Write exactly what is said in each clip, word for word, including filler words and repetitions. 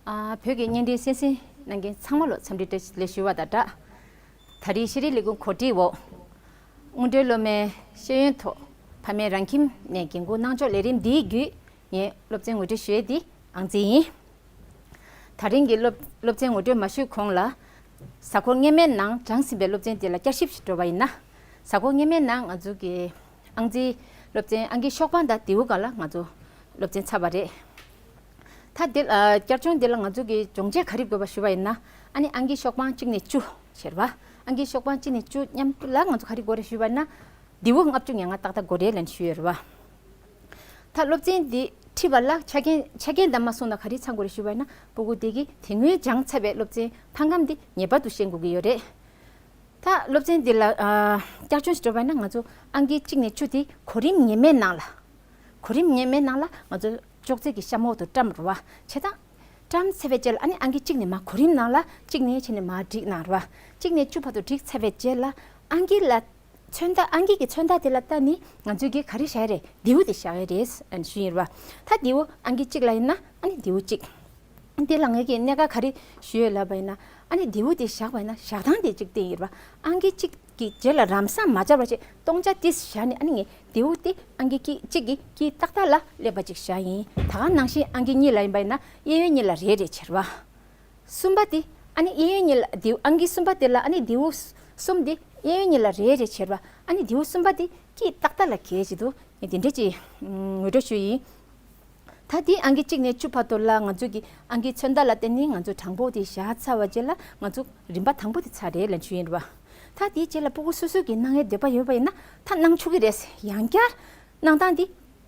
ཨ། བོད་ཀྱི་བརྙན་འཕྲིན་གསན་གཟིགས་གནང་མཁན་ཚང་མ་ལ་འཚམས་འདྲི་བཀྲ་ཤིས་བདེ་ལེགས་ཞུ་བ་དང་སྦྲགས། ད་རེས་ཤེས་རིག་ལས་ཁུངས་གོ་སྒྲིག་འོག་སྔོན་འགྲོའི་སློབ་མའི་ཤེས་ཡོན་ཐོག་ཕ་མའི་རང་ཁྱིམ་ནས་འགན་འཁུར་གནང་ཕྱོགས་ལས་རིམ་འདིའི་བརྒྱུད་ངས་སློབ་ཚན་ངོ་སྤྲོད་ཞུ་ཡས་འདི་ཨང་རྩིས་ཡིན། ད་རིང་གི་སློབ་སློབ་ཚན་ངོ་སྤྲོད་མ་ཞུས་གོང་ལ། གཟའ་འཁོར་སྔོན་མའི་ནང་དྲངས་ཟིན་པའི་སློབ་ཚན་དེ་ལ་བསྐྱར་ཞིབ་ཞིག་འགྲོ་བ་ཡིན་ན། གཟའ་འཁོར་སྔོན་མའི་ནང་ང་ཚོ་གི་ཨང་རྩིས་སློབ་ཚན་ཨང་ཀི་ཤོག་པང་དང་མདེའུ་སྒང་ལ་ང་ཚོ་སློབ་ཚན་ཚར་བ་རེད། ད་འདི་ལ་བསྐྱར་སྦྱོང་འདི་ལ་ང་ཚོ་གི་སྦྱོང་བྱེད་ག་རེ་དགོས་པ་ཞུ་བ་ཡིན་ན། ཨ་ནི་ཨང་ཀི་ཤོག་པང་གཅིག་ནས་བཅུ་བྱས་རེད་བ། ཨང་ཀི་ཤོག་པང་གཅིག་ནས་བཅུ་མཉམ་དུ་ལ་ང་ཚོ་ག་རེ་དགོས་རེད་ཞུས་པ་ན། མདེའུ་ལྔ་བཅུ་ང་ལྔ་ཏག་ཏག་དགོས་རེད་ལབ་ནས་ཞུས་ཡོད་རེད་བ། ད་སློབ་ཚན་འདི་ཁྲིད་པ་ལ་ཆ་རྐྱེན་ཆ་རྐྱེན་དང་མ་སོང་ན་ག་རེ་ཚང་དགོས་རེད་ཞུས་པ་ཡིན་ན། སྤུ་གུ་དེ་གིས་དེ་སྔོན་སྦྱངས་ཚར་བའི་སློབ་ཚན་ཕ་སྒམ་འདི་ངེས་པར་དུ་ཤེས་དགོས་ཀྱི་ཡོད་རེད། ད་སློབ་ཚན་འདི་ལ་ཨ་བསྐྱར་སྦྱོང་ཞིག་འགྲོ་བ་ཡིན་ན། ང་ཚོ་ཨང་ཀི་གཅིག་ནས་བཅུ་དེ་གོ་རིམ་ངེས་མེད་ནང་ལ། གོ་རིམ་ངེས་མེད་ནང་ལ་ང་ཚོ་ཅོག་ཙེ་གི་གཤམ་འོག་ཏུ་བཀྲམ་རེད་བ། བྱས་ཙང་བཀྲམ་ཚར་བའི་རྗེས་ལ། ཨ་ནི་ཨང་ཀི་གཅིག་ནས་མར་གོ་རིམ་ནང་ལ་གཅིག་ནས་བྱས་ནས་མར་བསྒྲིགས་གནང་རེད་བ། གཅིག་ནས་བཅུ་བར་དུ་བསྒྲིགས་ཚར་བའི་རྗེས་ལ་ཨང་ཀི་ལ་མཚོན་རྟགས། ཨང་ཀི་གི་མཚོན་རྟགས་དེ་ལ་ལྟ་ནི་ང་ཚོས་གི་ག་རེ་བྱ་ཡ་རེད། མདེའུ་དེ་བཞག་ཡ་རེད་ཞུས་ཡིན་རེད་བ། ད་མདེའུ་ཨང་ཀི་གཅིག་ལ་ཡིན་ན་ཨ་ནི་མདེའུ་གཅིག་འདི་ལ་ངས་ཀྱི་གནད་འགག་ག་རེ་ཞུས་ཡོད་ལབ་པ་ཡིན་ན། ཨ་ནི་མདེའུ་དེ་བཞག་པ་ཡིན་ན་བཞག་སྟངས་དེ་གཅིག་བསྟན་ཡོད་རེད་བ། ཨང་ཀི་གཅིག་གི་རྗེས་ལ་རམ་སང་མ་སྦྱར་བ་བྱས་སྟོང་ཆ་ཏིས་བཞག་ནས། ཨ་ནི་ངས་མདེའུ་དེ་ཨང་ཀི་གཅིག་གི་དཀྱིལ་ཏག་ཏག་ལ་སླེབས་པ་ཅིག་བཞག་ཡིན། ད་ག་ནང་བཞིན་ཨང་ཀི་གཉིས་ལ་ཡིན་པ་ཡིན་ན་གཡས་གཡོན་གཉིས་ལ་རེ་རེ་བྱས་རེད་བ། གསུམ་པ་དེ་ཨ་ནི་གཡས་གཡོན་གཉིས་ལ། མདེའུ་ཨང་ཀི་གསུམ་པ་དེ་ལ་ཨ་ནི་མདེའུ་གསུམ་དེ་གཡས་གཡོན་གཉིས་ལ་རེ་རེ་བྱས་རེད་བ། ཨ་ནི་མདེའུ་གསུམ་པ་དེ་དཀྱིལ་ཏག་ཏག་ལ་གལ་ཆེ་འདུག་ངས་དེ་འདྲ་ཅིག་ངོ་སྤྲོད་ཞུས་ཡིན། ད་དེ་ཨང་ཀི་གཅིག་ནས་བཅུ་བར་དུ་ལ་ང་ཚོ་གི་ཨང་ཀིའི་མཚོན་རྟགས་ལ་བརྟེན་ནས་ང་ཚོ་གྲངས་འབོར་དེ་བཞག་ཚར་བ་རྗེས་ལ་ང་ཚོ་རིམ་པ་དང་པོ་དེ་ཚར་རེད་ལབ་ཞུས་ཡིན་རེད་བ། ད་དེའི་རྗེས་ལ་སྤུ་གུ་སོ་སོ་གི་གནང་ཡའི་འདོད་པ་ཡོད་པ་ཡིན་ན་ད་གནང་ཆོག་གི་རེད། ཡང་བསྐྱར་གནང་སྟངས་དེ་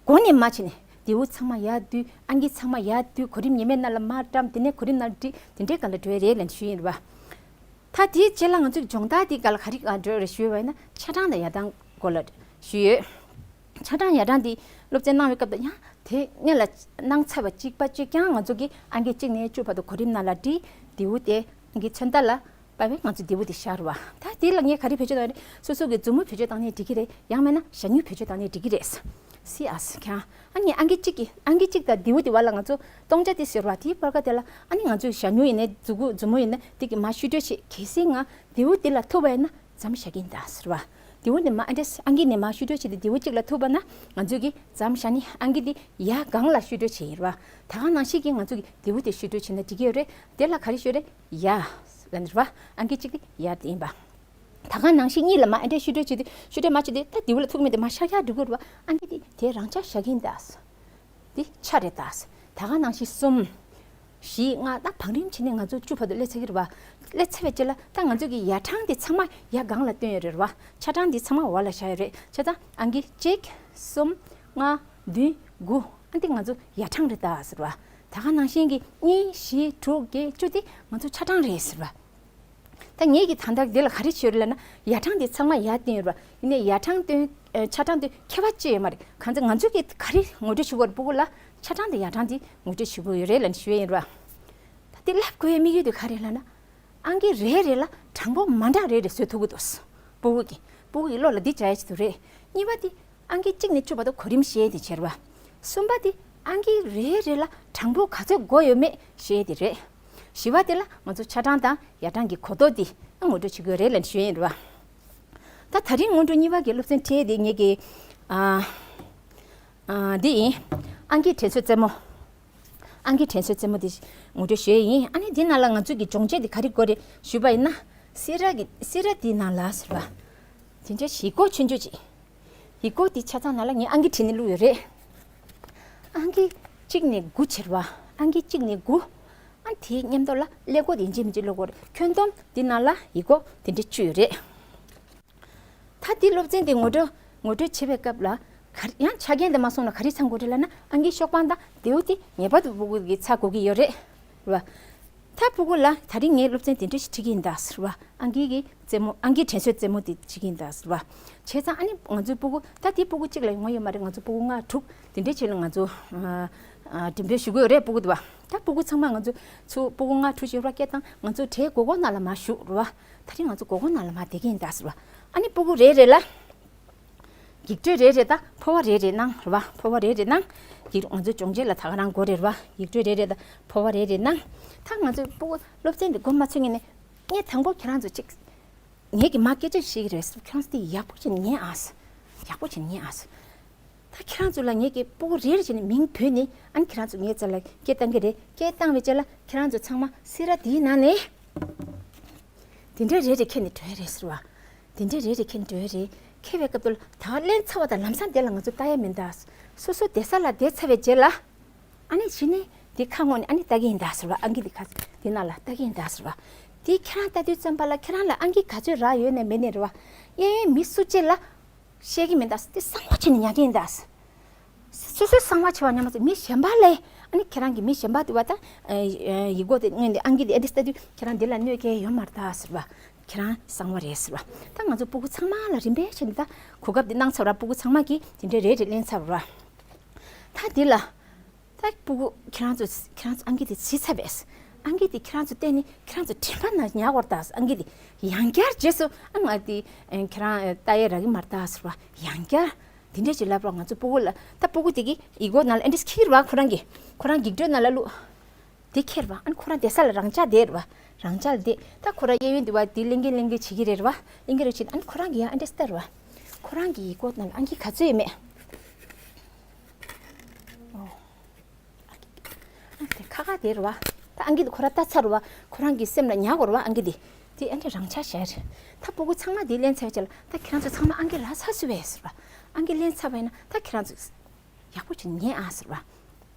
མགོ་ནས་མར་བྱས་ནས་མདེའུ་ཚང་མ་ཡར་བསྡུས། ཨང་ཀི་ཚང་མ་ཡར་བསྡུས། གོ་རིམ་ངེས་མེད་ནང་ལ་མར་བཀྲམ། དེ་ནས་གོ་རིམ་ནང་བསྒྲིགས། དེ་འདྲའི་སྒང་ལ་འགྲོ་ཡ་རེད་ལབ་ཞུས་ཡིན་རེད་བ། ད་དེའི་རྗེས་ལ་ང་ཚོ་སྦྱོང་བརྡར་དེའི་སྒང་ལ་ག་རེ་སྒང་འགྲོ་ཡ་རེད་ཞུས་པ་ཡིན་ན། ཆ་གྲངས་དང་ཡར་ཐང་སྐོར་ལ་ཞུས་ཡོད། ཆ་གྲངས་ཡར་ཐང་འདི་སློབ་ཚན་གནང་བའི་སྐབས་དང་ཡང་དེ་སྔོན་ལ་གནང་ཚར་བ་གཅིག་པ་གཅིག་རྐྱང་ང་ཚོ་གིས་ཨང་ཀི་གཅིག་ནས་བཅུ་བར་དུ་གོ་རིམ་ནང་ལ་བསྒྲིགས། མདེའུ་དེ་ཨང་ཀིའི་མཚོན་རྟགས་ལ་དཔག་པའི་ང་ཚོ་མདེའུ་དེ་བཞག་རེད་བ། ད་དེ་ལ་ངས་ག་རེ་བེད་སྤྱོད་བཏང་རེད། སོ་སོ་གི་མཛུབ་མོ་བེད་སྤྱོད་བཏང་ནའི་འགྲིག་གི་རེད། ཡང་མིན་ན་ཞ་སྨྱུག་བེད་སྤྱོད་བཏང་ནའི་འགྲིག་གི་རེད། སི་ཨ་སི་ཁྱང་། ཨ་ནི་ཨང་ཀི་གཅིག་གི་ཨང་ཀི་གཅིག་དང་མདེའུ་དེ་བར་ལ་ང་ཚོ་སྟོང་ཆ་དེ་ཟེར་བ་དེའི་བར་ག་དེ་ལ་ཨ་ནི་ང་ཚོས་ཞ་སྨྱུག་ཡིན་ནའི་མཛུ་གུ་མཛུབ་མོ་ཡིན་ན་དེ་གི་མར་བཤུ་སྤྲོད་བྱེད། གལ་སྲིད་ང་མདེའུ་དེ་ལ་ཐུག་པ་ཡིན་ན་མཚམས་བཞག་གི་ཡིན་ད་ཟེར་བ། མདེའུ་ནས་མར་ཨ་འདྲས་ཨང་ཀི་ནས་མར་བཤུ་སྤྲོད་བྱེད་དེ་མདེའུ་གཅིག་ལ་ཐུག་པ་ན་ང་ཚོས་ཀྱི་མཚམས་བཞག་ནས་ཨང་ཀི་དེ་ཡར་སྒང་ལ་བཤུ་སྤྲོད་བྱེད་ཡིན་རེད་བ། ད་ག་ནང་བཞིན་གྱི་ང་ཚོ་གི་མདེའུ་དེ་བཤུ་སྤྲོད་བྱེད་ན་འགྲིག་གི་ཡོད་རེད། དེ་ལ་ག་རེ་ཞུ་རེད། ཡར་ལབ་ནས་རེད་བ། ཨང་ཀི་གཅིག་དེ་ཡར་དེ་ཡིན་པ། ད་ག་ནང་བཞིན་གཉིས་ལ་མར་ཨ་འདྲས་བཤུ་སྤྲོད་བྱེད་དེ་བཤུ་སྤྲོད་མ་བྱེད་དེ་ད་མདེའུ་ལ་ཐུག་མེད་དེ་མར་ཤར་ཤར་འགྲོ་གི་རེད་བ། ཨང་ཀི་དེ་དེ་རང་འཇགས་བཞག་གི་ཡིན་ད། འདི་ཆ་རེད་ད། ད་ག་ནང་བཞིན་གསུམ། བཞི། ལྔ། ད་བང་རིམ་བྱས་ནས་ང་ཚོ་བཅུ་བར་དུ་སླེབས་ཚར་གྱི་རེད་བ། སླེབས་ཚར་བའི་རྗེས་ལ་ད་ང་ཚོ་གི་ཡར་གྲངས་འདི་ཚང་མ་ཡར་སྒང་ལ་བཏོན་ཡོད་རེད་བ། ཆ་གྲངས་འདི་ཚང་མ་འོག་ལ་བཞག་ཡོད་རེད། བྱས་ཙང་ཨང་ཀི་གཅིག་གསུམ། ལྔ། བདུན། དགུ། ཨ་འདི་ང་ཚོ་ཡར་གྲངས་རེད་ད་ཟེར་བ། ད་ག་ནང་བཞིན་གྱི་གཉིས། བཞི། དྲུག་བརྒྱད། བཅུ་འདི་ང་ཚོ་ཆ་གྲངས་རེད་ཟེར་བ། ད་ངེད་ཀྱི་དང་ཐག་འདི་ལ་ག་རེ་བྱས་ཡོད་རེད་ལབ་ན། ཡར་གྲངས་འདི་ཚང་མ་ཡར་བཏོན་ཡོད་རེད་བ། ཡིན་ནའི་ཡར་གྲངས་བཏོན། ཨ། ཆ་གྲངས་འདི་ཁྱད་པར་ཅི་ཡོད་མ་རེད། གང་ཚེ་ང་ཚོ་གིས་ག་རེ་ངོ་སྤྲོད་ཞུ་དགོས་རེད། སྤུ་གུ་ལ་ཆ་གྲངས་དང་ཡར་གྲངས་འདི་ངོ་སྤྲོད་ཞུ་དགོས་ཡོད་རེད་ལབ་ནས་ཞུ་ཡས་ཡིན་རེད་བ། ད་འདི་ལབ་དགོས་ཡའི་དམིགས་ཡུལ་དེ་ག་རེ་ལབ་ན། ཨང་ཀི་རེ་རེ་ལ་གྲངས་འབོར་མ་འདྲ་རེ་རེ་བཟོ་ཐུབ་ཀྱི་འདུག་སྤུ་གུ་གིས། སྤུ་གུ་གི་བློ་ལ་འདི་འཇགས་ཡ་ཆེད་དུ་རེད། གཉིས་པ་དེ་ཨང་ཀི་གཅིག་ནས་བཅུ་བར་དུ་གོ་རིམ་ཤེས་དེ་བྱེད་རེད་བ། གསུམ་པ་དེ་ཨང་ཀི་རེ་རེ་ལ་གྲངས་འབོར་ག་ཚོད་དགོས་ཡོད་མེད་ཤེས་དེ་རེད། བཞི་པ་དེ་ལ་ང་ཚོ་ཆ་གྲངས་དང་ཡར་གྲངས་ཀྱི་གོ་རྟོགས་དེ་ངོ་སྤྲོད་བྱེད་དགོས་རེད་ལབ་ཞུ་ཡས་ཡིན་རེད་བ། ད་ད་རིང་སྔོན་འགྲོ་གཉིས་པ་གི་སློབ་ཚན་ཁྲིད་དེ་ངེད་ཀྱི། ཨ། ཨ། འདི་ཡིན། ཨང་ཀི་དྲན་གསོའི་རྩེད་མོ། ཨང་ཀི་དྲན་གསོའི་རྩེད་མོ་འདི་ངོ་སྤྲོད་ཞུ་ཡས་ཡིན། ཨ་ནི་འདི་ནང་ལ་ང་ཚོ་གི་སྦྱོང་བྱེད་འདི་ག་རེ་དགོས་རེད་ཞུས་པ་ཡིན་ན། སི་ར་གི་སི་ར་འདི་ནང་ལ་ཟེར་བ། དེ་འདྲ་ཡིག་སྐོགས་ཆུང་ཆུང་ཅིག་ཡིག་སྐོགས་འདི་ཆ་ཚང་ནང་ལ་ངས་ཨང་ཀི་བྲིས་ནས་བླུགས་ཡོད་རེད། ཨང་ཀི་གཅིག་ནས་དགུ་བྱེད་རེད་བ། ཨང་ཀི་གཅིག་ནས་དགུ། ཨ། དེའི་མཉམ་དུ་ལ་ཀླད་ཀོར་དེ་ཡིན་གཅིག་མིན་གཅིག་ཀླད་ཀོར། ཁྱོན་བསྡོམས་འདི་ནང་ལ་ཡིག་སྐོགས་དེ་འདྲ་བཅུག་ཡོད་རེད། ད་འདི་སློབ་ཚན་འདི་ངོ་སྤྲོད་ངོ་སྤྲོད་བྱེད་པའི་སྐབས་ལ། ག་རེ་ཡང་ཆ་རྐྱེན་དེ་མ་སོང་ན་ག་རེ་ཚང་དགོས་རེད་ལབ་ན། ཨང་ཀི་ཤོག་པང་དང་མདེའུ་དེ་ངེས་པར་དུ་སྤུ་གུ་གིས་ཚང་དགོས་ཀྱི་ཡོད་རེད། རེད་བ། ད་སྤུ་གུ་ལ་ད་རིང་ངས་སློབ་ཚན་དེ་འདྲ་ཞིག་ཁྲིད་ཀྱི་ཡིན་ད་ཟེར་བ། ཨང་ཀི་གི་རྩེད་མོ། ཨང་ཀི་དྲན་གསོའི་རྩེད་མོ་དེ་ཁྲིད་ཀྱི་ཡིན་ད་ཟེར་བ། བྱས་ཙང་ཨ་ནི་ང་ཚོའི་སྤུ་གུ། ད་དེ་སྤུ་གུ་གཅིག་ལ་ཡོང་བ་ཡོད་མ་རེད། ང་ཚོ་སྤུ་གུ་ལྔ་དྲུག་དེ་འདྲའི་ཆེད་ལ་ང་ཚོ། ཨ། ཨ། འགྲེམས་སྤེལ་ཞུ་གི་ཡོད་རེད། སྤུ་གུ་དེ་བ། ད་སྤུ་གུ་ཚང་མ་ང་ཚོ་ཚུར་སྤུ་གུ་ལྔ་དྲུག་ཞིག་ར་སྐད་བཏང་། ང་ཚོ་གྲྭའི་སྒོར་སྒོར་ནང་ལ་མར་བཞུགས་རེད་བ། ད་རིང་ང་ཚོ་སྒོར་སྒོར་ནང་ལ་མར་བསྡད་ཀྱི་ཡིན་ད་ཟེར་བ། ཨ་ནི་སྤུ་གུ་རེ་རེ་ལ། འགྱིག་སྤྲོད་རེ་རེ་དང་ཕོར་བ་རེ་རེ་གནང་རེད་བ། ཕོར་བ་རེ་རེ་གནང་། འགྱིག་ང་ཚོའི་སྦྱོང་བྱེད་ལ་ད་ག་རང་དགོས་རེད་བ། འགྱིག་སྤྲོད་རེ་རེ་དང་ཕོར་བ་རེ་རེ་གནང་། ད་ང་ཚོའི་སྤུ་གུ་སློབ་ཚན་འདི་འགོ་མ་ཚུགས་ངེས་ནས་ངས་དང་པོ་ཁྱེད་རང་ཚོ་གཅིག་ངེད་ཀྱི་མ་སྐད་ཆ་བཤད་ཀྱི་རེད་ཟེར། ཁྱེད་རང་ཚོ་དེ་ཡག་པོ་བྱས་ནས་ཉན་ཨ་ཟེར། ཡག་པོ་བྱས་ནས་ཉན་ཨ་ཟེར། ད་ཁྱེད་རང་ཚོ་ལ་ངེད་ཀྱིས་སྤུ་གུ་རེ་རེ་བྱས་ནས་མིང་བོས་ནས་ཨ་ནི་ཁྱེད་རང་ཚོ་ངའི་རྩ་ལ་སྐད་བཏང་གི་རེད། སྐད་བཏང་བའི་རྗེས་ལ་ཁྱེད་རང་ཚོ་ཚང་མ་སི་ར་དེའི་ནང་ནས་དེ་འདྲའི་རེ་རེ་ཁྱེར་ནས་འགྲོ་ཡ་རེད་ཟེར་བ། དེ་འདྲའི་རེ་རེ་ཁྱེར་ནས་འགྲོ་ཡ་རེད། ཁྱེར་བའི་སྐབས་དུ་ལ་ད་ག་ལེན་ཚར་བ་དང་ལམ་སང་དེ་ལ་ང་ཚོ་ལྟ་ཡ་མིན་ད། སོ་སོ་བསྡད་ས་ལ་བསྡད་ཚར་བའི་རྗེས་ལ། ཨ་ནི་གཞི་ནས་དེ་ཁ་སྔོན་ནས་ཨ་ནི་ལྟ་གི་ཡིན་ད་ཟེར་བ། ཨང་ཀི་དེ་ཁ་དེ་ནང་ལ་ལྟ་གི་ཡིན་ད་ཟེར་བ། དེ་ཁྱེད་རང་ལྟ་དུས་ཙམ་པ་ལ་ཁྱེད་རང་ལ་ཨང་ཀི་ག་ཚོད་རག་ཡོད་ནས་མེད་ནས་རེད་བ། གཡས་གཡོན་མི་སུ་གཅིག་ལ་བཤད་ཀྱི་མིན་ད། དེ་གསང་བ་བྱས་ནས་ཉར་གི་ཡིན་ད། སོ་སོའི་གསང་བ་བྱས་པ་ཉར་མ་ཚད་མི་གཞན་པ་ལ་ཨ་ནི་ཁྱེད་རང་གི་མི་གཞན་པ་དེ་བ་ད་ཡིག་མགོ་དེ་སྔོན་དེ་ཨང་ཀི་དེ་ཨེ་འདྲས་ལྟ་དུས་ཁྱེད་རང་འདི་ལ་གནོད་སྐྱེལ་ཡོད་མ་རེད་ད་ཟེར་བ། ཁྱེད་རང་གསང་བ་རེད་ཟེར་བ། ད་ང་ཚོ་སྤུ་གུ་ཚང་མ་ལ་རིམ་པས་བྱས་ནས་ད་གོ་སྐབས་འདི་གནང་ཚར་བ། སྤུ་གུ་ཚང་མ་གིས་དེ་འདྲའི་རེ་རེ་ལེན་ཚར་བ། ད་འདི་ལ། ད་སྤུ་གུ་ཁྱེད་རང་ཚོ་ཁྱེད་རང་ཚོ་ཨང་ཀི་དེ་བྱིས་ཚར་བས། ཨང་ཀི་དེ་ཁྱེད་རང་ཚོ་བལྟས་ནས་ཁྱེད་རང་ཚོ་དྲན་པ་ན་ཉར་དགོས་རེད་ད། ཨང་ཀི་དེ་ཡང་བསྐྱར་རྗེས་སུ་ཨ་ང་དེ་ཁྱེད་རང་ལྟ་ཡས་རག་གི་མ་རེད་ད་ཟེར་བ། ཡང་བསྐྱར་དེ་འདྲས་ཅིག་ལབ་རོགས། ང་ཚོ་སྤུ་གུ་ལ་ད་སྤུ་གུ་དེ་གི་ཡིག་མགོ་ནང་ལ་ཨེ་འདྲས་འཁྱེར་བ། ཁོ་རང་གི་ཁོ་རང་འགྱིག་སྒྲོལ་ནང་ལ་བླུགས། དེ་ཁྱེར་བ། ཨ་ནི་ཁོ་རང་བསྡད་ས་ལ་རང་འཇགས་བསྡད་རེད་བ། རང་འཇགས་ལ་བསྡད། ད་ཁོ་རང་གཡས་གཡོན་དེ་བ་དེ་ལེན་གིན་ལེན་གིན་བྱེད་ཀྱི་རེད་བ། ལེན་གིན་རེད་བྱེད། ཨ་ནི་ཁོ་རང་གི་ཡང་ཨེ་འདྲས་ལྟ་རེད་བ། ཁོ་རང་གི་ཡིག་མགོ་ནང་ལ་ཨང་ཀི་ག་ཚོད་ཡོད་མེད། ཨོ། དེ་ཁ་ཁ་དེ་རེད་བ། ད་ཨང་ཀི་དེ་ཁོ་རང་ལྟ་ཚར་རེད་བ། ཁོ་རང་གི་སེམས་ལ་ཉར་དགོས་རེད་བ། ཨང་ཀི་དེ། དེ་ཨེ་འདྲས་རང་འཇགས་བཞག་རེད། ད་སྤུ་གུ་ཚང་མ་དེ་ལེན་ཚར་བའི་རྗེས་ལ་ད་ཁྱེད་རང་ཚོ་ཚང་མ་ཨང་ཀི་རག་ཚར་སོང་བས་ཟེར་བ། ཨང་ཀི་ལེན་ཚར་བ་ཡིན་ན་ད་ཁྱེད་རང་ཚོ་ཡག་པོ་བྱས་ཉན་ཨ་ཟེར་བ།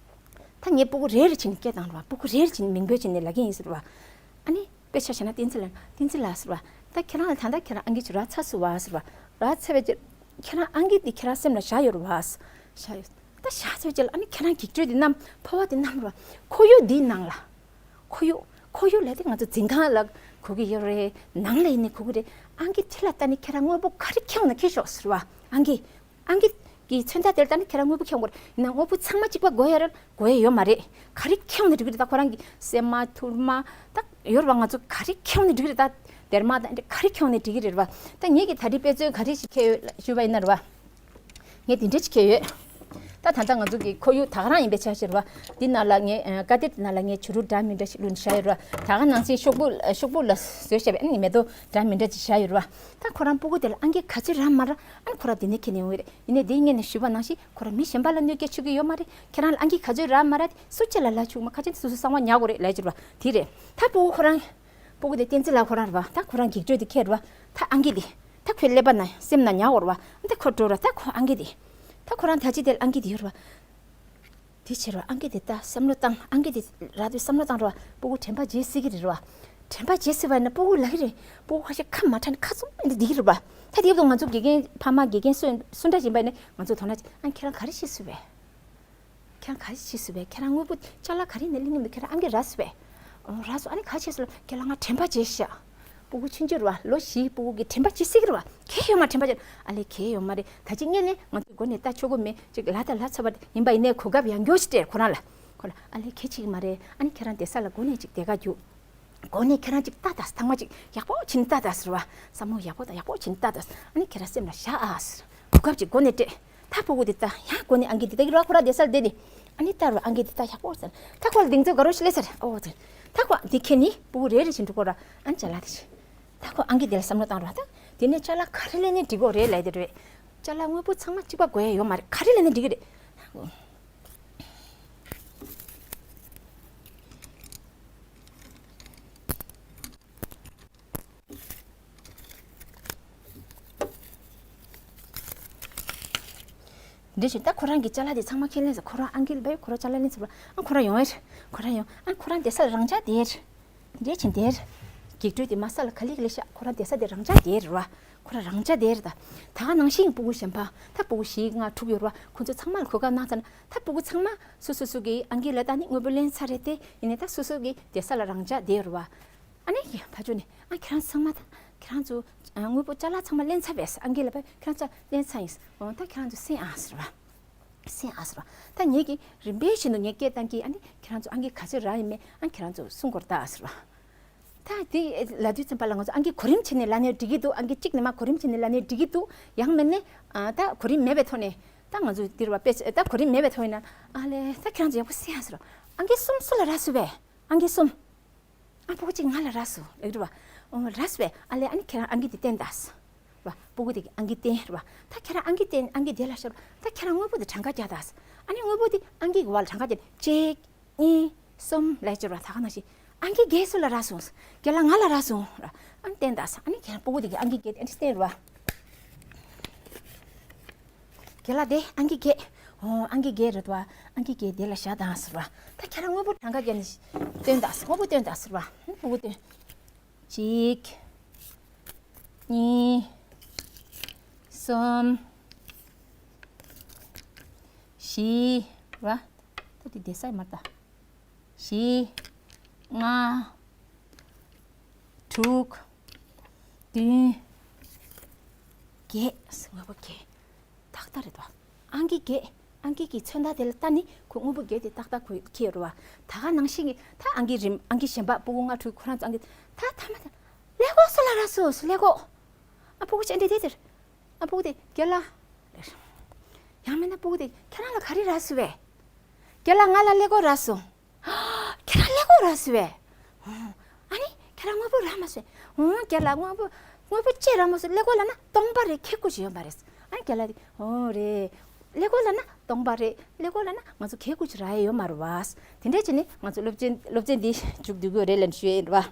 ད་ངས་སྤུ་གུ་རེ་རེ་བྱས་ནས་སྐད་བཏང་རེད་བ། སྤུ་གུ་རེ་རེ་བྱས་ནས་མིང་འབོད་བྱས་ནས་ལབ་ཀྱི་ཡིན་ཟེར་བ། ཨ་ནི་དཔེ་ཆ་བཞག་ན་བསྟན་འཛིན་ལགས། བསྟན་འཛིན་ལགས་ཟེར་བ། ད་ཁྱེད་རང་ལ་ད་ལྟ་ཁྱེད་རང་ཨང་ཀི་ཅིག་རག་ཚར་སོང་བ་ཟེར་བ། རག་ཚར་བའི་རྗེས་ཁྱེད་རང་ཨང་ཀི་འདི་ཁྱེད་རང་སེམས་ལ་བཞག་ཡོད་རེད་བ། བཞག་ཡོད། ད་བཞག་ཚར་བའི་རྗེས་ལ་ཨ་ནི་ཁྱེད་རང་འགྱིག་སྒྲོལ་འདི་བསྣམས། ཕོར་བ་འདི་བསྣམས་རེད་བ། ཁོར་ཡུག་འདིའི་ནང་ལ། ཁོར་ཡུག་ཁོར་ཡུག་ལབ་དེ་ང་ཚོ་འཛིན་ཁང་ལ་གོ་གི་ཡོད་རེད། ནང་ལ་ཡིན་ནའི་གོ་གི་རེད། ཨང་ཀི་དེ་ལ་ལྟ་ནས་ཁྱེད་རང་དངོས་པོ་ག་རེ་ཁྱེར་ཡོང་ན་ཁྱེར་ཤོག་ཟེར་བ། ཨང་ཀི། ཨང་ཀི་གི་མཚོན་རྟགས་དེར་ལྟ་ནས་ཁྱེད་རང་དངོས་པོ་ཁྱེར་ཡོང་དགོས་རེད། ཡིན་ན་དངོས་པོ་ཚང་མ་གཅིག་པ་དགོས་ཡ་རེད། དགོས་ཡ་ཡོད་མ་རེད། ག་རེ་ཁྱེར་ཡོང་ན་འགྲིག་གི་རེད། ད་ཁོ་རང་གི་སྲན་མ་ཐུར་མ་ད་ཡོད་རེད་བ། ང་ཚོ་ག་རེ་ཁྱེར་ཡོང་ན་འགྲིག་གི་རེད། ད་སྡེར་མ་ད་ག་རེ་ཁྱེར་ཡོང་ན་འགྲིག་གི་རེད་བ། ད་ངེད་ཀྱིས་ད་རེས་དཔེ་མཚོན་ག་རེ་ཞིག་ཁྱེར་ཡོད་ཞུས་པ་ཡིན་ན་རེད་བ། ངས་དེ་འདྲ་ཅིག་ཁྱེར་ཡོད། ད་ད་ལྟ་ང་ཚོ་གི་ཁོར་ཡུག་ད་ག་རང་ཡིན་པའི་ཆ་ཤས་རེད་བ། འདི་ནང་ལ་ངས་ཀ་ཏེར་འདི་ནང་ལ་ངས་བྱུ་རུ་འདྲ་མི་འདྲ་ཞིག་བླུགས་ནས་བཞག་ཡོད་རེད་བ། ད་ག་ནང་བཞིན་ཤོག་བུ་ཤོག་བུ་ལ་བཟོས་བཞག་པའི་ཨ་ནི་མེ་ཏོག་འདྲ་མི་འདྲ་ཅིག་བཞག་ཡོད་རེད་བ། ད་ཁོ་རང་སྤུ་གུ་དེ་ལ་ཨང་ཀི་ག་ཚོད་རག་མ་རག་ཨ་ནི་ཁོ་རང་དེ་ནས་ཁྱེར་ནས་ཡོང་གི་རེད། ཡིན་ནའི་དེ་སྔོན་ནས་ཞུས་པ་ནང་བཞིན་ཁོ་རང་མི་གཞན་པ་ལ་གནོད་སྐྱེལ་བྱེད་ཀྱི་ཡོད་མ་རེད། ཁྱེད་རང་ལ་ཨང་ཀི་ག་ཚོད་རག་མ་རག་སུ་གཅིག་ལ་ལབ་བཅུག་མ། ཁ་ཅན་སོ་སོའི་གསང་བ་ཉར་དགོས་རེད་ལབ་ཀྱི་རེད་བ། དེ་རེད། ད་སྤུ་གུ་ཁོ་རང་སྤུ་གུ་དེ་བསྟན་འཛིན་ལགས་ཁོ་རང་རེད་བ། ད་ཁོ་རང་འགྱིག་སྒྲོལ་དེ་ཁྱེར་རེད་བ། ད་ཨང་ཀི་དེ་ད་ཁོའི་ཀླད་པ་ན་སེམས་ན་ཉར་དགོས་རེད་བ། ད་ཁོ་འགྲོ་ར། ད་ཁོ་ཨང་ཀི་དེ་ད་ཁོ་རང་ད་ཅི་དེ་ལ་ཨང་ཀི་དེ་ཡོད་རེད་བ། དེ་ཕྱིར་བ་ཨང་ཀི་དེ་ལྟ་བསམ་བློ་བཏང་། ཨང་ཀི་དེ་རག་དུས་བསམ་བློ་བཏང་རོགས། སྤུ་གུ་དྲན་པ་བརྗེད་སྲིད་ཀྱི་རེད་རོ། དྲན་པ་བརྗེད་སྲིད་པ་ཡིན་ན་སྤུ་གུ་ལ་ཡི་རེད། སྤུ་གུ་ཁ་ཤས་ཁ་མ་གྲགས་ནས་ཁ་བཙུམ་ཨེ་འདི་འདི་གི་རེད་པ། ད་དེ་བས་ང་ཚོ་དགེ་རྒན་ཕ་མ་དགེ་རྒན་སུ་སུ་འདྲ་ཡིན་པ་ཡིན་ན་ང་ཚོ་དོ་སྣང་བྱེད། ཨ་ཁྱེད་རང་ག་རེ་བྱེད་སྲིད་པས། ཁྱེད་རང་ག་རེ་བྱེད་སྲིད་པས། ཁྱེད་རང་དངོས་པོ་ཅ་ལག་ག་རེ་ནས་ལེན་གྱི་མི་འདུག་ཁྱེད་རང་ཨང་ཀི་རག་སྲིད་པས། ཨོ་རག་སོང་། ཨ་ནི་ག་བྱེད་སྲིད་ལ་ཁྱེད་རང་ང་དྲན་པ་བརྗེད་ཤག་སྤུ་གུ་ཆུང་ཆུང་རེད་བ། ལོ་བཞིའི་སྤུ་གུ་གི་དྲན་པ་བརྗེད་སྲིད་ཀྱི་རེད་བ། གལ་ཡོད་མ་དྲན་པ་བརྗེད། ཨ་ལས་གལ་ཡོད་མ་རེད། ད་ཅི་སྔོན་ནས་ང་ཚོའི་སྒོ་ནས་ལྟ་ཆོག་གི་མེད་ཅིག་ལབ་ད་ལབ་ཚར་བ་ཡིན་པ་ཡིན་ནའི་གོ་སྐབས་ཡང་བསྐྱར་ཞིག་སྤྲད། ཁོ་རང་ལ་ཁོ་ལ་ཨ་ལས་གལ་ཆེ་གི་མ་རེད། ཨ་ནི་ཁྱེད་རང་བསྡད་ས་ལ་སྒོ་ནས་ཅིག་བསྡད་ག་རྒྱུགས། སྒོ་ནས་ཁྱེད་རང་ཅིག་ལྟ་ད། ཚང་མ་ཅིག་ཡག་པོ་བྱས་ནས་ལྟ་ད་ཟེར་བ། བསམ་བློ་ཡག་པོ་དང་ཡག་པོ་བྱས་ནས་ལྟ་ད། ཨ་ནི་ཁྱེད་རང་སེམས་ལ་བཞག་ཨ་ཟེར། གོ་སྐབས་ཅིག་སྒོ་ནས་སྤྲད། ད་སྤུ་གུ་དེ་ལྟ་ཡང་སྒོ་ནས་ཨང་ཀི་དེ་ལྟ་གི་རོགས། ཁོ་རང་བསྡད་ས་ལ་བསྡད་དེ་ཨ་ནི་ལྟ་རོགས། ཨང་ཀི་དེ་ལྟ་ཡག་པོ་ཟེར། ད་ཁོ་ལ་གདེང་ཚོད་དགའ་རོགས་ཤིག་སླེབས་ས་རེད། ཨོ་ཟེར། ད་ཁོ་འདི་ཁྱེར་ནས་སྤུ་གུ་རེ་རེ་བཞིན་འགྲོ་གོ་ར། ཨ་ནི་ཅ་ལག་དེ་བཞིན། ད་ཁོ་ཨང་ཀི་དེ་ལ་བསམ་བློ་བཏང་རོགས། ད་དེ་ནས་ཅ་ལག་ག་རེ་ལེན་ནས་འགྲིག་གོ་རེད་ལབ་དེ་རེད། ཅ་ལག་དངོས་པོ་ཚང་མ་གཅིག་པ་དགོས་ཡ་ཡོད་མ་རེད། ག་རེ་ལེན་ནས་འགྲིག་གི་རེད། འདྲེ་ཞིག་ད་ཁོ་རང་གི་ཅ་ལག་དེ་ཚང་མ་ཁྱེར་ལེན་ཟེར། ཁོ་རང་ཨང་ཀི་ལ་བས་ཁོ་རང་ཅ་ལག་ལེན་ཟེར་བ། ཨ་ཁོ་རང་ཡོང་ཨེ་རེད། ཁོ་རང་ཡོང་། ཨ་ཁོ་རང་བསྡད་ས་རང་འཇགས་དེ་རེད། འདྲེ་ཆེན་དེར། འགྱིག་སྒྲོལ་དེ་མ་ས་ལ་ག་ལེ་ག་ལེ་ཤག་ཁོ་རང་བསྡད་ས་དེ་རང་འཇགས་དེ་རེད་བ། ཁོ་རང་རང་འཇགས་དེ་རེད་ད། ད་ག་ནང་བཞིན་སྤུ་གུ་གཞན་པ་ད་སྤུ་གུ་བཞི་ལྔ་དྲུག་ཡོད་རེད་བ། ཁོ་ཚོ་ཚང་མ་ལ་གོ་སྐབས་གནང་ཚར་ན་ད་སྤུ་གུ་ཚང་མ་སོ་སོ་སོ་གི་ཨང་ཀི་ལ་ད་ནི་དངོས་པོ་ལེན་ཚར་རེད་དེ། ཡིན་ནའི་ད་སོ་སོ་གི་བསྡད་ས་ལ་རང་འཇགས་དེ་རེད་བ། ཨ་ནི་ཕར་ཕྱོགས་ནས་ཨ་ཁྱེད་རང་ཚང་མ་ད་ཁྱེད་རང་ཚོ་དངོས་པོ་ཅ་ལག་ཚང་མ་ལེན་ཚར་བས། ཨང་ཀི་ལ་བས་ཁྱེད་རང་ཚོ་ལེན་ཚར་ཡིན། འོ་ད་ཁྱེད་རང་ཚོ་སེམས་ཨ་ཟེར་བ། སེམས་ཨ་ཟེར་བ། ད་ངེད་ཀྱིས་རིམ་པས་བཞིན་དུ་ངས་སྐད་བཏང་གི། ཨ་ནི་ཁྱེད་རང་ཚོ་ཨང་ཀི་ག་ཚོད་རག་ཡིན་མིན་ཨ་ཁྱེད་རང་ཚོ་གསུང་དགོས་རེད་ད་ཟེར་བ། ད་དེ་ལབ་དུས་ཙམ་པ་ལ་ང་ཚོ་ཨང་ཀི་གོ་རིམ་བྱས་ནས་ལབ་ནའི་འགྲིག་གི་འདུག་ཨང་ཀི་གཅིག་ནས་མར་གོ་རིམ་བྱས་ནས་ལབ་ནའི་འགྲིག་གི་འདུག་ཡང་མིན་ན་ཨ་ད་གོ་རིམ་མེད་པའི་ཐོག་ནས་ད་ང་ཚོ་འདིར་བ་དཔེ་ད་གོ་རིམ་མེད་པའི་ཐོག་ཡིན་ན་ཨ་ལས་ད་ཁྱེད་རང་ཚོ་ཡག་པོ་གསན་ཡ་ཟེར་རོ། ཨང་ཀི་གསུམ་སུ་ལ་རག་སོང་བས། ཨང་ཀི་གསུམ། ཨ་ཕྲུ་གུ་གཅིག་ང་ལ་རག་སོང་ལབ་རེད་བ། ཨོ་རག་སོང་བས། ཨ་ལས་ཨ་ནི་ཁྱེད་རང་ཨང་ཀི་དེ་བསྟན་དང་། བ་ཕྲུ་གུ་དེ་གི་ཨང་ཀི་བསྟན་རེད་བ། ད་ཁྱེད་རང་ཨང་ཀི་བསྟན་ཨང་ཀི་དེ་ལ་ཤར་བ། ད་ཁྱེད་རང་དངོས་པོ་དེ་གྲངས་ཀ་རྒྱག་དང་། ཨ་ནི་དངོས་པོ་དེ་ཨང་ཀི་གི་བར་ལ་གྲངས་ཀ་རྒྱག་གཅིག་གཉིས། གསུམ་ལབ་ཅེར་བ་ད་ག་ནང་བཞིན། ཨང་ཀི་བརྒྱད་སུ་ལ་རག་སོང་། རྒན་ལགས་ང་ལ་རག་སོང་། ཨ་ནི་བསྟན་དང་། ཨ་ནི་ཁྱེད་རང་ཕྲུ་གུ་དེ་གི་ཨང་ཀི་བརྒྱད་ཨ་ནི་བསྟན་རེད་བ། རྒན་ལགས་དེ་ཨང་ཀི་བརྒྱད། ཨོ་ཨང་ཀི་བརྒྱད་རེད་བ། ཨང་ཀི་བརྒྱད་དེ་ལ་བཞག་དང་ཟེར་བ། ད་ཁྱེད་རང་དངོས་པོ་གྲངས་ཀ་རྒྱག་ནས་བསྟན་དང་། དངོས་པོ་བསྟན་དང་ཟེར་བ། ཕྲུ་གུ་བསྟན། གཅིག་གཉིས། གསུམ། བཞི། ར། ད་དེ་བསྡད་ས་ཡོད་མ་རེད་ད། བཞི། ལྔ། དྲུག་བདུན། བརྒྱད། དངོས་པོ་བརྒྱད། ཏག་ཏག་རེད་དོ། ཨང་ཀི་བརྒྱད། ཨང་ཀི་གི་མཚོན་རྟགས་དེ་ལ་ལྟ་ནི་ཁོ་དངོས་པོ་བརྒྱད་དེ་ཏག་ཏག་ཁོ་ཁྱེར་ཡོད་རེད་བ། ད་ག་ནང་བཞིན་གྱི་ད་ཨང་ཀི་རིམ་ཨང་ཀི་གཞན་པ་ཕྲུ་གུ་ལྔ་དྲུག་ཁོ་རང་ཚོ་ཨང་ཀི་ད་ཐ་མ་ད་ཀླད་ཀོར་སུ་ལ་རག་སོང་། ཀླད་ཀོར། ཨ་ཕྲུ་གུ་ཅི་འདྲ་དེ་དེར། ཨ་ཕྲུ་གུ་དེ་རྒན་ལགས། ཡང་མིན་ན་ཕྲུ་གུ་དེ་ཁྱེད་རང་ལ་ག་རེ་རག་སོང་བས། རྒན་ལགས་ང་ལ་ཀླད་ཀོར་རག་སོང་། ཁྱེད་རང་ཀླད་ཀོར་རག་སོང་བས། ཨ་ནི་ཁྱེད་རང་དངོས་པོ་རག་མ་སོང་། ཨོ་རྒན་ལགས་དངོས་པོ་དངོས་པོ་ཅི་རག་མ་སོང་། ཀླད་ཀོར་ལབ་ན་སྟོང་པ་རེད། ཁེ་ཀོ་ཞིག་ཡོད་མ་རེད། ཨ་ནི་རྒན་ལགས་དེ་ཨོ་རེད། ཀླད་ཀོར་ལབ་ན་སྟོང་པ་རེད། ཀླད་ཀོར་ལབ་ན་ང་ཚོ་ཁེ་ཀོ་ཞིག་རག་ཡ་ཡོད་མ་རེད་བ། དེ་འདྲ་བྱས་ནས་ང་ཚོ་སློབ་ཚན་སློབ་ཚན་འདི་མཇུག་བསྡུ་དགོས་རེད་ལབ་ནས་ཞུ་ཡ་ཡིན་རེད་བ།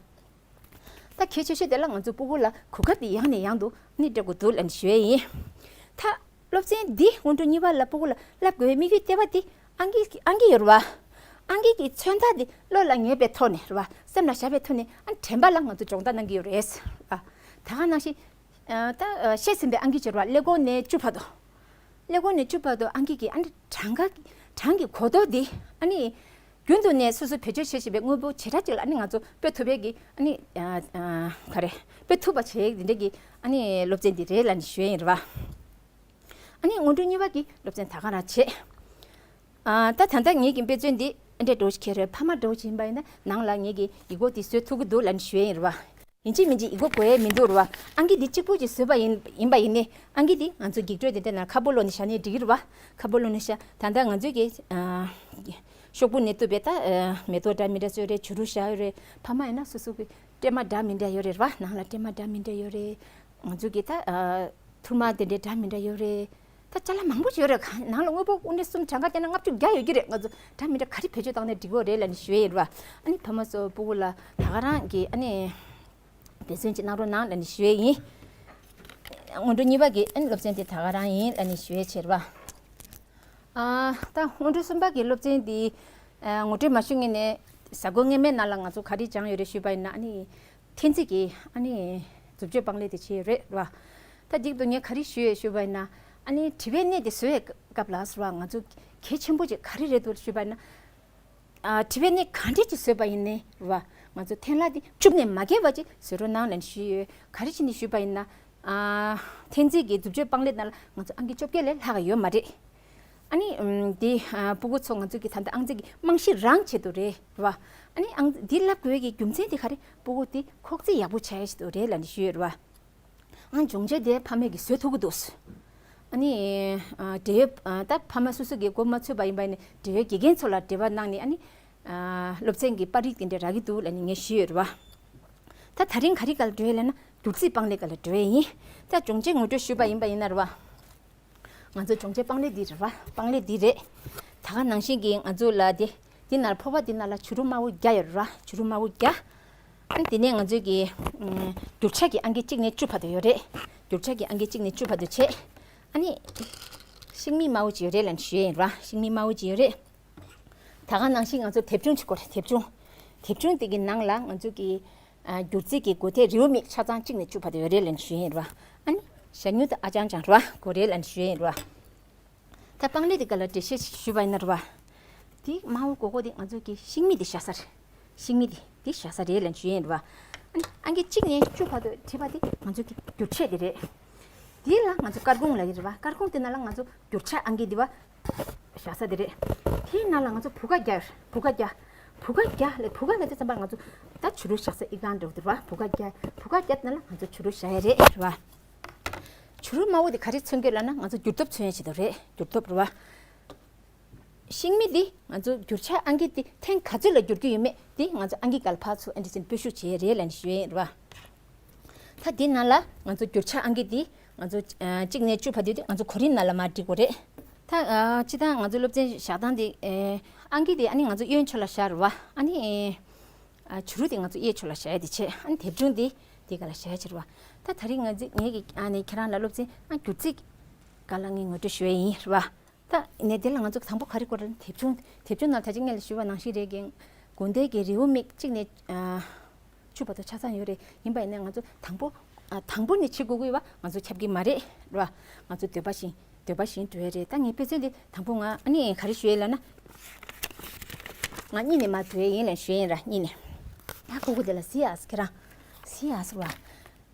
ད་གལ་ཆེ་ཤོས་དེ་ལ་ང་ཚོ་ཕྲུ་གུ་ལ་གོ་སྐབས་དེ་ཡང་ནས་ཡང་དུ་ནི་སྤྲད་དགོས་འདུག་ལབ་ནས་ཞུ་ཡ་ཡིན། ད་སློབ་ཚན་འདི་སྔོན་འགྲོ་གཉིས་པ་ལ་ཕྲུ་གུ་ལ་བསླབ་དགོས་པའི་དམིགས་ཡུལ་ལྟེ་བ་དེ་ཨང་ཀི་ཨང་ཀི་ཡོད་རེད་བ། ཨང་ཀི་གི་མཚོན་རྟགས་དེ་བློ་ལ་ངེས་པའི་ཐོག་ནས་རེད་བ། སེམས་ལ་བཞག་པའི་ཐོག་ནས་ཨ་དྲན་པ་ལ་ང་ཚོ་སྦྱོང་བརྡར་གནང་གི་ཡོད་རེད། ཨ་ད་ག་ནང་བཞིན་ཨ་ད་ཨ་བཤད་ཟིན་པའི་ཨང་ཀི་ཡོད་རེད་བ། ཀླད་ཀོར་ནས་བཅུ་བར་དུ། ཀླད་ཀོར་ནས་བཅུ་བར་དུ་ཨང་ཀི་གི་ཨ་ནི་གྲངས་ཀ་གྲངས་ཀྱི་གོ་རྟོགས་འདི་ཨ་ནི་རྒྱུན་དུ་ནས་སོ་སོ་བེད་སྤྱོད་བྱེད་བཞིན་པའི་དངོས་པོ་བྱེ་བྲག་ཅིག་ལ་ཨ་ནི་ང་ཚོ་སྤེལ་ཐུབ་པའི་གི་ཨ་ནི་ཨ་ཨ་ག་རེ་སྤེལ་ཐུབ་པ་བྱེད་འདི་འདྲ་གི་ཨ་ནི་སློབ་ཚན་འདི་རེད་ལབ་ནས་ཞུ་ཡ་ཡིན་རེད་བ། ཨ་ནི་སྔོན་འགྲོ་གཉིས་པ་གི་སློབ་ཚན་ད་ག་རང་བྱེད། ཨ་ད་ད་ལྟ་ངེད་ཀྱི་དཔེ་མཛོད་འདི་འདྲ་འགྲོ་ཞིག་ཁྱེར་རེད། ཕ་མ་འགྲོ་བཞིན་པ་ཡིན་ན་ནང་ལ་ངེད་ཀྱི་ཡིག་སྐོགས་འདི་བཟོ་ཐུབ་ཀྱི་འདུག་ལབ་ནས་ཞུ་ཡ་ཡིན་རེད་བ། ཡིན་གཅིག་མིན་གཅིག་ཡིག་སྐོགས་དགོས་ཡས་མི་འདུག་རེད་བ། ཨང་ཀི་འདི་གཅིག་པུ་ཅིག་བཟོས་པ་ཡིན་ཡིན་པ་ཡིན་ནའི་ཨང་ཀི་འདི་ང་ཚོ་འགྱིག་སྒྲོལ་དེ་འདྲ་ནང་ཁ་སྦུག་ལོག་ནས་བཞག་ནའི་འགྲིག་གི་རེད་བ། ཁ་སྦུག་ལོག་ནས་བཞག་ད་ལྟ་ང་ཚོས་ཀྱི་ཨ་ཤོག་བུ་ནས་གཏུབས་པའི་ད་ཨ་མེ་ཏོག་འདྲ་མི་འདྲ་བཟོས་རེད། བྱུ་རུ་བཞག་ཡོད་རེད། ཕ་མ་ཡིན་ན་སོ་སོ་གི་སྲན་མ་འདྲ་མི་འདྲ་ཡོད་རེད་བ། ནང་ལ་སྲན་མ་འདྲ་མི་འདྲ་ཡོད་རེད། ང་ཚོ་གི་ད་ཨ་ཐུར་མ་དེ་འདྲའི་འདྲ་མི་འདྲ་ཡོད་རེད། ད་ཅ་ལག་མང་པོ་ཞིག་ཡོད་རེད། ག་ནང་ལ་དངོས་པོ་དངོས་འབྲེལ་གསུམ་གྲངས་ཀ་བསྟན་ན་ལྔ་བཅུ་བརྒྱ་ཡོད་ཀྱི་རེད། ང་ཚོ་འདྲ་མི་འདྲ་ག་རེ་བེད་སྤྱོད་བཏང་ནའི་འགྲིག་གི་རེད་ལབ་ནས་ཞུ་ཡས་ཡིན་རེད་བ། ཨ་ནི་ཕ་མ་ཚོ་ཕྲུ་གུ་ལ་ད་ག་རང་གི་ཨ་ནི་འབད་བརྩོན་ཅིག་གནང་རོགས་གནང་ལབ་ནས་ཞུ་ཡས་ཡིན། སྔོན་འགྲོ་གཉིས་པ་གི་ཨ་ནི་སློབ་ཚན་དེ་ད་ག་རང་ཡིན་ལབ་ནས་ཞུ་ཡས་བྱས་རེད་བ། ཨ་ད་སྔོན་འགྲོ་གསུམ་པ་གི་སློབ་ཚན་འདི་ཨ་ངོ་སྤྲོད་མ་ཞུ་སྔོན་ནས་གཟའ་འཁོར་སྔོན་མའི་ནང་ལ་ང་ཚོ་ག་རེ་སྦྱངས་ཡོད་རེད་ཞུས་པ་ཡིན་ན། ཨ་ནི་འཐེན་རྩིས་ཀྱི་ཨ་ནི་མཛུབ་གཅོད་པང་ལེབ་དེ་བྱས་ཡོད་རེད་བ། ད་འདི་དུ་ངས་ག་རེ་ཞུས་ཡོད་ཞུས་པ་ཡིན་ན། ཨ་ནི་དྲི་བའི་སྣེ་དེ་བཟོ་ཡས་སྐབས་ལ་ཟེར་བ་ང་ཚོ་གལ་ཆེན་པོ་ཅིག་ག་རེ་རེད་འདུག་ཞུས་པ་ཡིན་ན། ཨ་དྲི་བའི་སྣེ་ག་འདྲས་ཅིག་བཟོས་པ་ཡིན་ནའི་རེད་བ། ང་ཚོ་འཐེན་ལག་དེ་བཅུག་ནས་མ་འགྱེལ་བ་ཅིག་བཟོ་རོགས་གནང་ལབ་ནས་ཞུས་ཡོད། ག་རེ་བྱས་ནས་ཞུས་པ་ཡིན་ན། ཨ་འཐེན་རྩིས་ཀྱི་མཛུབ་གཅོད་པང་ལེབ་ནང་ལ་ང་ཚོ་ཨང་ཀི་བཅོ་བརྒྱད་ལས་ལྷག་ཡོད་མ་རེད། ཨ་ནི་ཨམ་འདི་ཨ་ཕྲུ་གུ་ཚོ་ང་ཚོ་གི་ད་ལྟ་ཨང་རྩིས་ཀྱི་རྨང་གཞི་རང་ཆེད་དུ་རེད་བ། ཨ་ནི་ཨང་འདི་བསླབ་དགོས་ཀྱི་རྒྱུ་མཚན་དེ་ག་རེ། ཕྲུ་གུ་དེ་ཁོག་རྩིས་ཡག་པོ་བྱ་ཡ་ཆེད་དུ་རེད་ལབ་ནས་ཞུས་ཡོད་རེད་བ། ཨང་སྦྱོང་བྱེད་དེ་ཕ་མས་ཀྱིས་བཟོ་ཐུབ་ཀྱི་འདུག་ཨ་ནི་ཨ་འབྲེལ་ཡོད་ཨ་ད་ཕ་མ་སོ་སོ་གིས་མགོ་མ་ཚོས་པ་ཡིན་པ་ཡིན་ནའི་འབྲེལ་ཡོད་དགེ་རྒན་ཚོ་ལ་འབྲེལ་བ་གནང་ནས་ཨ་ནི་ཨ་སློབ་ཚན་གྱི་པར་རིས་དེ་འདྲ་རག་གི་འདུག་ལབ་ནས་ངས་ཞུས་ཡོད་རེད་བ། ད་ད་རིང་ག་རེ་སྒང་ལ་འགྲོ་ཡ་ལབ་ན་བསྒྱུར་རྩིས་པང་ལེབ་སྒང་ལ་འགྲོ་ཡ་ཡིན། ད་སྦྱོང་བྱེད་ངོ་སྤྲོད་ཞུས་པ་ཡིན་པ་ཡིན་ན་རེད་བ། ང་ཚོ་སྦྱོང་བྱེད་པང་ལེབ་འདི་རེད་བ། པང་ལེབ་འདི་རེད། ད་ག་ནང་བཞིན་གྱི་ང་ཚོ་ལ་དེ་འདི་ནང་ཕོར་པ་འདི་ནང་ལ་བྱུ་རུ་དམར་པོ་བརྒྱ་ཡོད་རེད་བ། བྱུ་རུ་དམར་པོ་བརྒྱ། ཨ་ནི་དེ་ནས་ང་ཚོས་ཀྱི་ཨམ་བསྒྱུར་བྱ་གི་ཨང་ཀི་གཅིག་ནས་བཅུ་བར་དུ་ཡོད་རེད། བསྒྱུར་བྱ་གི་ཨང་ཀི་གཅིག་ནས་བཅུ་བར་དུ་བྱས། ཨ་ནི་ཤིང་མིག་དམར་པོ་ཅིག་ཡོད་རེད་ལབ་ནས་ཞུ་ཡ་ཡིན་རེད་བ། ཤིང་མིག་དམར་པོ་ཅིག་ཡོད་རེད། ད་ག་ནང་བཞིན་ང་ཚོ་དེབ་ཆུང་ཅིག་དགོས་རེད། དེབ་ཆུང་། དེབ་ཆུང་དེ་གི་ནང་ལ་ང་ཚོ་གི་ཨ་བསྒྱུར་རྩིས་ཀྱི་སྒོ་ཐེམ་རེའུ་མིག་ཆ་ཚང་གཅིག་ནས་བཅུ་བར་དུ་ཡོད་རེད་ལབ་ནས་ཞུ་ཡ་ཡིན་རེད་བ། ཨ་ནི་ཞ་སྨྱུག་དང་ཨ་ཅང་ཅང་རེད་བ། དགོས་རེད་ལབ་ནས་ཞུ་ཡ་ཡིན་རེད་བ། ད་པང་ལེབ་དེ་ག་ལ་འགྲེལ་བཤད་ཞུས་པ་ཡིན་ན་རེད་བ། དེ་དམར་པོ་སྒོར་སྒོར་དེ་ང་ཚོ་གི་ཤིང་མིག་དེ་བཞག་ས་རེད། ཤིང་མིག་དེ་དེ་བཞག་ས་རེད་ལབ་ནས་ཞུ་ཡ་ཡིན་རེད་བ། ཨ་ནི་ཨང་ཀི་གཅིག་ནས་བཅུ་བར་དུ་བྲིས་པ་དེ་ང་ཚོ་གི་བསྒྱུར་བྱ་དེ་རེད། དེ་ལ་ང་ཚོ་སྐར་ཁུང་ལབ་ཀྱི་རེད་བ། སྐར་ཁུང་དེ་ནང་ལ་ང་ཚོ་བསྒྱུར་བྱ་ཨང་ཀི་འདི་བ་བཞག་ས་དེ་རེད། དེའི་ནང་ལ་ང་ཚོ་བུ་ག་བརྒྱ་ཡོད་རེད། བུ་ག་བརྒྱ། བུ་ག་བརྒྱ་ལབ། བུ་ག་ལབ་དུས་ཙམ་པ་ང་ཚོ་ ད་བྱུ་རུ་བཞག་ས་ཨི་ཁང་འདྲ་བོ་དེ་རེད་བ། བུ་ག་རྒྱབ། བུ་ག་རྒྱབ་ན་ལ་ང་ཚོ་བྱུ་རུ་བཞག་ཡ་རེད་རེད་བ། བྱུ་རུ་དམར་པོ་དེ་ག་རེ་མཚོན་གྱི་ལབ་ན་ང་ཚོ་འགྱུར་སྟོབས་མཚོན་ཡ་ཆེད་དུ་རེད། འགྱུར་སྟོབས་རེད་བ། ཤིང་མེ་འདི་ང་ཚོ་འགྱུར་ཆ་ཨང་ཀི་འདི་ཐེངས་ག་ཚོད་ལ་འགྱུར་གྱི་ཡོད་མེད་འདི་ང་ཚོ་ཨང་ཀི་སྒང་ལ་ཕར་ཚུར་ཨེ་འདྲ་ཅིག་སྤོ་བཤུད་བྱེད་ཡ་རེད་ལབ་ནས་ཞུ་ཡ་ཡིན་རེད་བ། ད་འདི་ནང་ལ་ང་ཚོ་འགྱུར་ཆ་ཨང་ཀི་འདི་ང་ཚོ་ཨ་གཅིག་ནས་བཅུ་བར་དུ་འདི་ང་ཚོ་གོ་རིམ་ནང་ལ་མར་བྲིས་དགོས་རེད། ད་ཨ་སྤྱིར་བཏང་ང་ཚོ་སློབ་ཚན་བཞག་སྟངས་འདི་ཨེ་ཨང་ཀི་འདི་ཨ་ནི་ང་ཚོ་གཡོན་ཕྱོགས་ལ་བཞག་རེད་བ། ཨ་ནི་ཨ་བྱུ་རུ་འདི་ང་ཚོ་གཡས་ཕྱོགས་ལ་བཞག་ཡ་འདི་བྱས། ཨ་ནི་དེབ་ཆུང་འདི་འདི་སྒང་ལ་བཞག་ཡ་བྱས་རེད་བ། ད་ད་རིང་ང་ཚོ་ངས་ཀྱི་ཨ་ནི་ཁྱེད་རང་ལ་སློབ་ཚན་ཨ་སྒྱུར་རྩིས་སྒང་ལ་ངས་ངོ་སྤྲོད་ཞུ་ཡ་ཡིན་རེད་བ། ད་ནས་དེ་ལ་ང་ཚོ་དང་པོ་ག་རེ་དགོས་རེད། དེབ་ཆུང་། དེབ་ཆུང་ནང་ད་ཅི་སྔོན་ལ་ཞུས་པ་ནང་བཞིན་རེད་ཀྱང་། དགོན་སྡེ་གི་རེའུ་མིག་གཅིག་ནས་ཨ་བཅུ་བར་དུ་ཆ་ཚང་ཡོད་རེད། ཡིན་པ་ཡིན་ན་ང་ཚོ་དང་པོ་ཨ་དང་པོ་ནས་བྱེད་དགོས་ཀྱི་ཡོད་པ་ང་ཚོ་ཁྱབ་ཀྱི་མ་རེད་རེད་བ། ང་ཚོ་འདོད་པ་བཞིན་འདོད་པ་བཞིན་འགྲོ་ཡ་རེད། ད་ངས་དཔེ་མཚོན་འདི་དང་པོ་ང་ཨ་ནི་ག་རེ་ཞུ་ཡ་ལབ་ན། ང་གཉིས་ནས་མར་འགྲོ་ཡ་ཡིན་ལབ་ཞུ་ཡ་ཡིན་ར། གཉིས་ནས། ཡ་ཁོ་ཁོ་དེ་ལ་གཟིགས་ཨ་ཁྱེད་རང་། གཟིགས་ཨ་ཟེར་བ།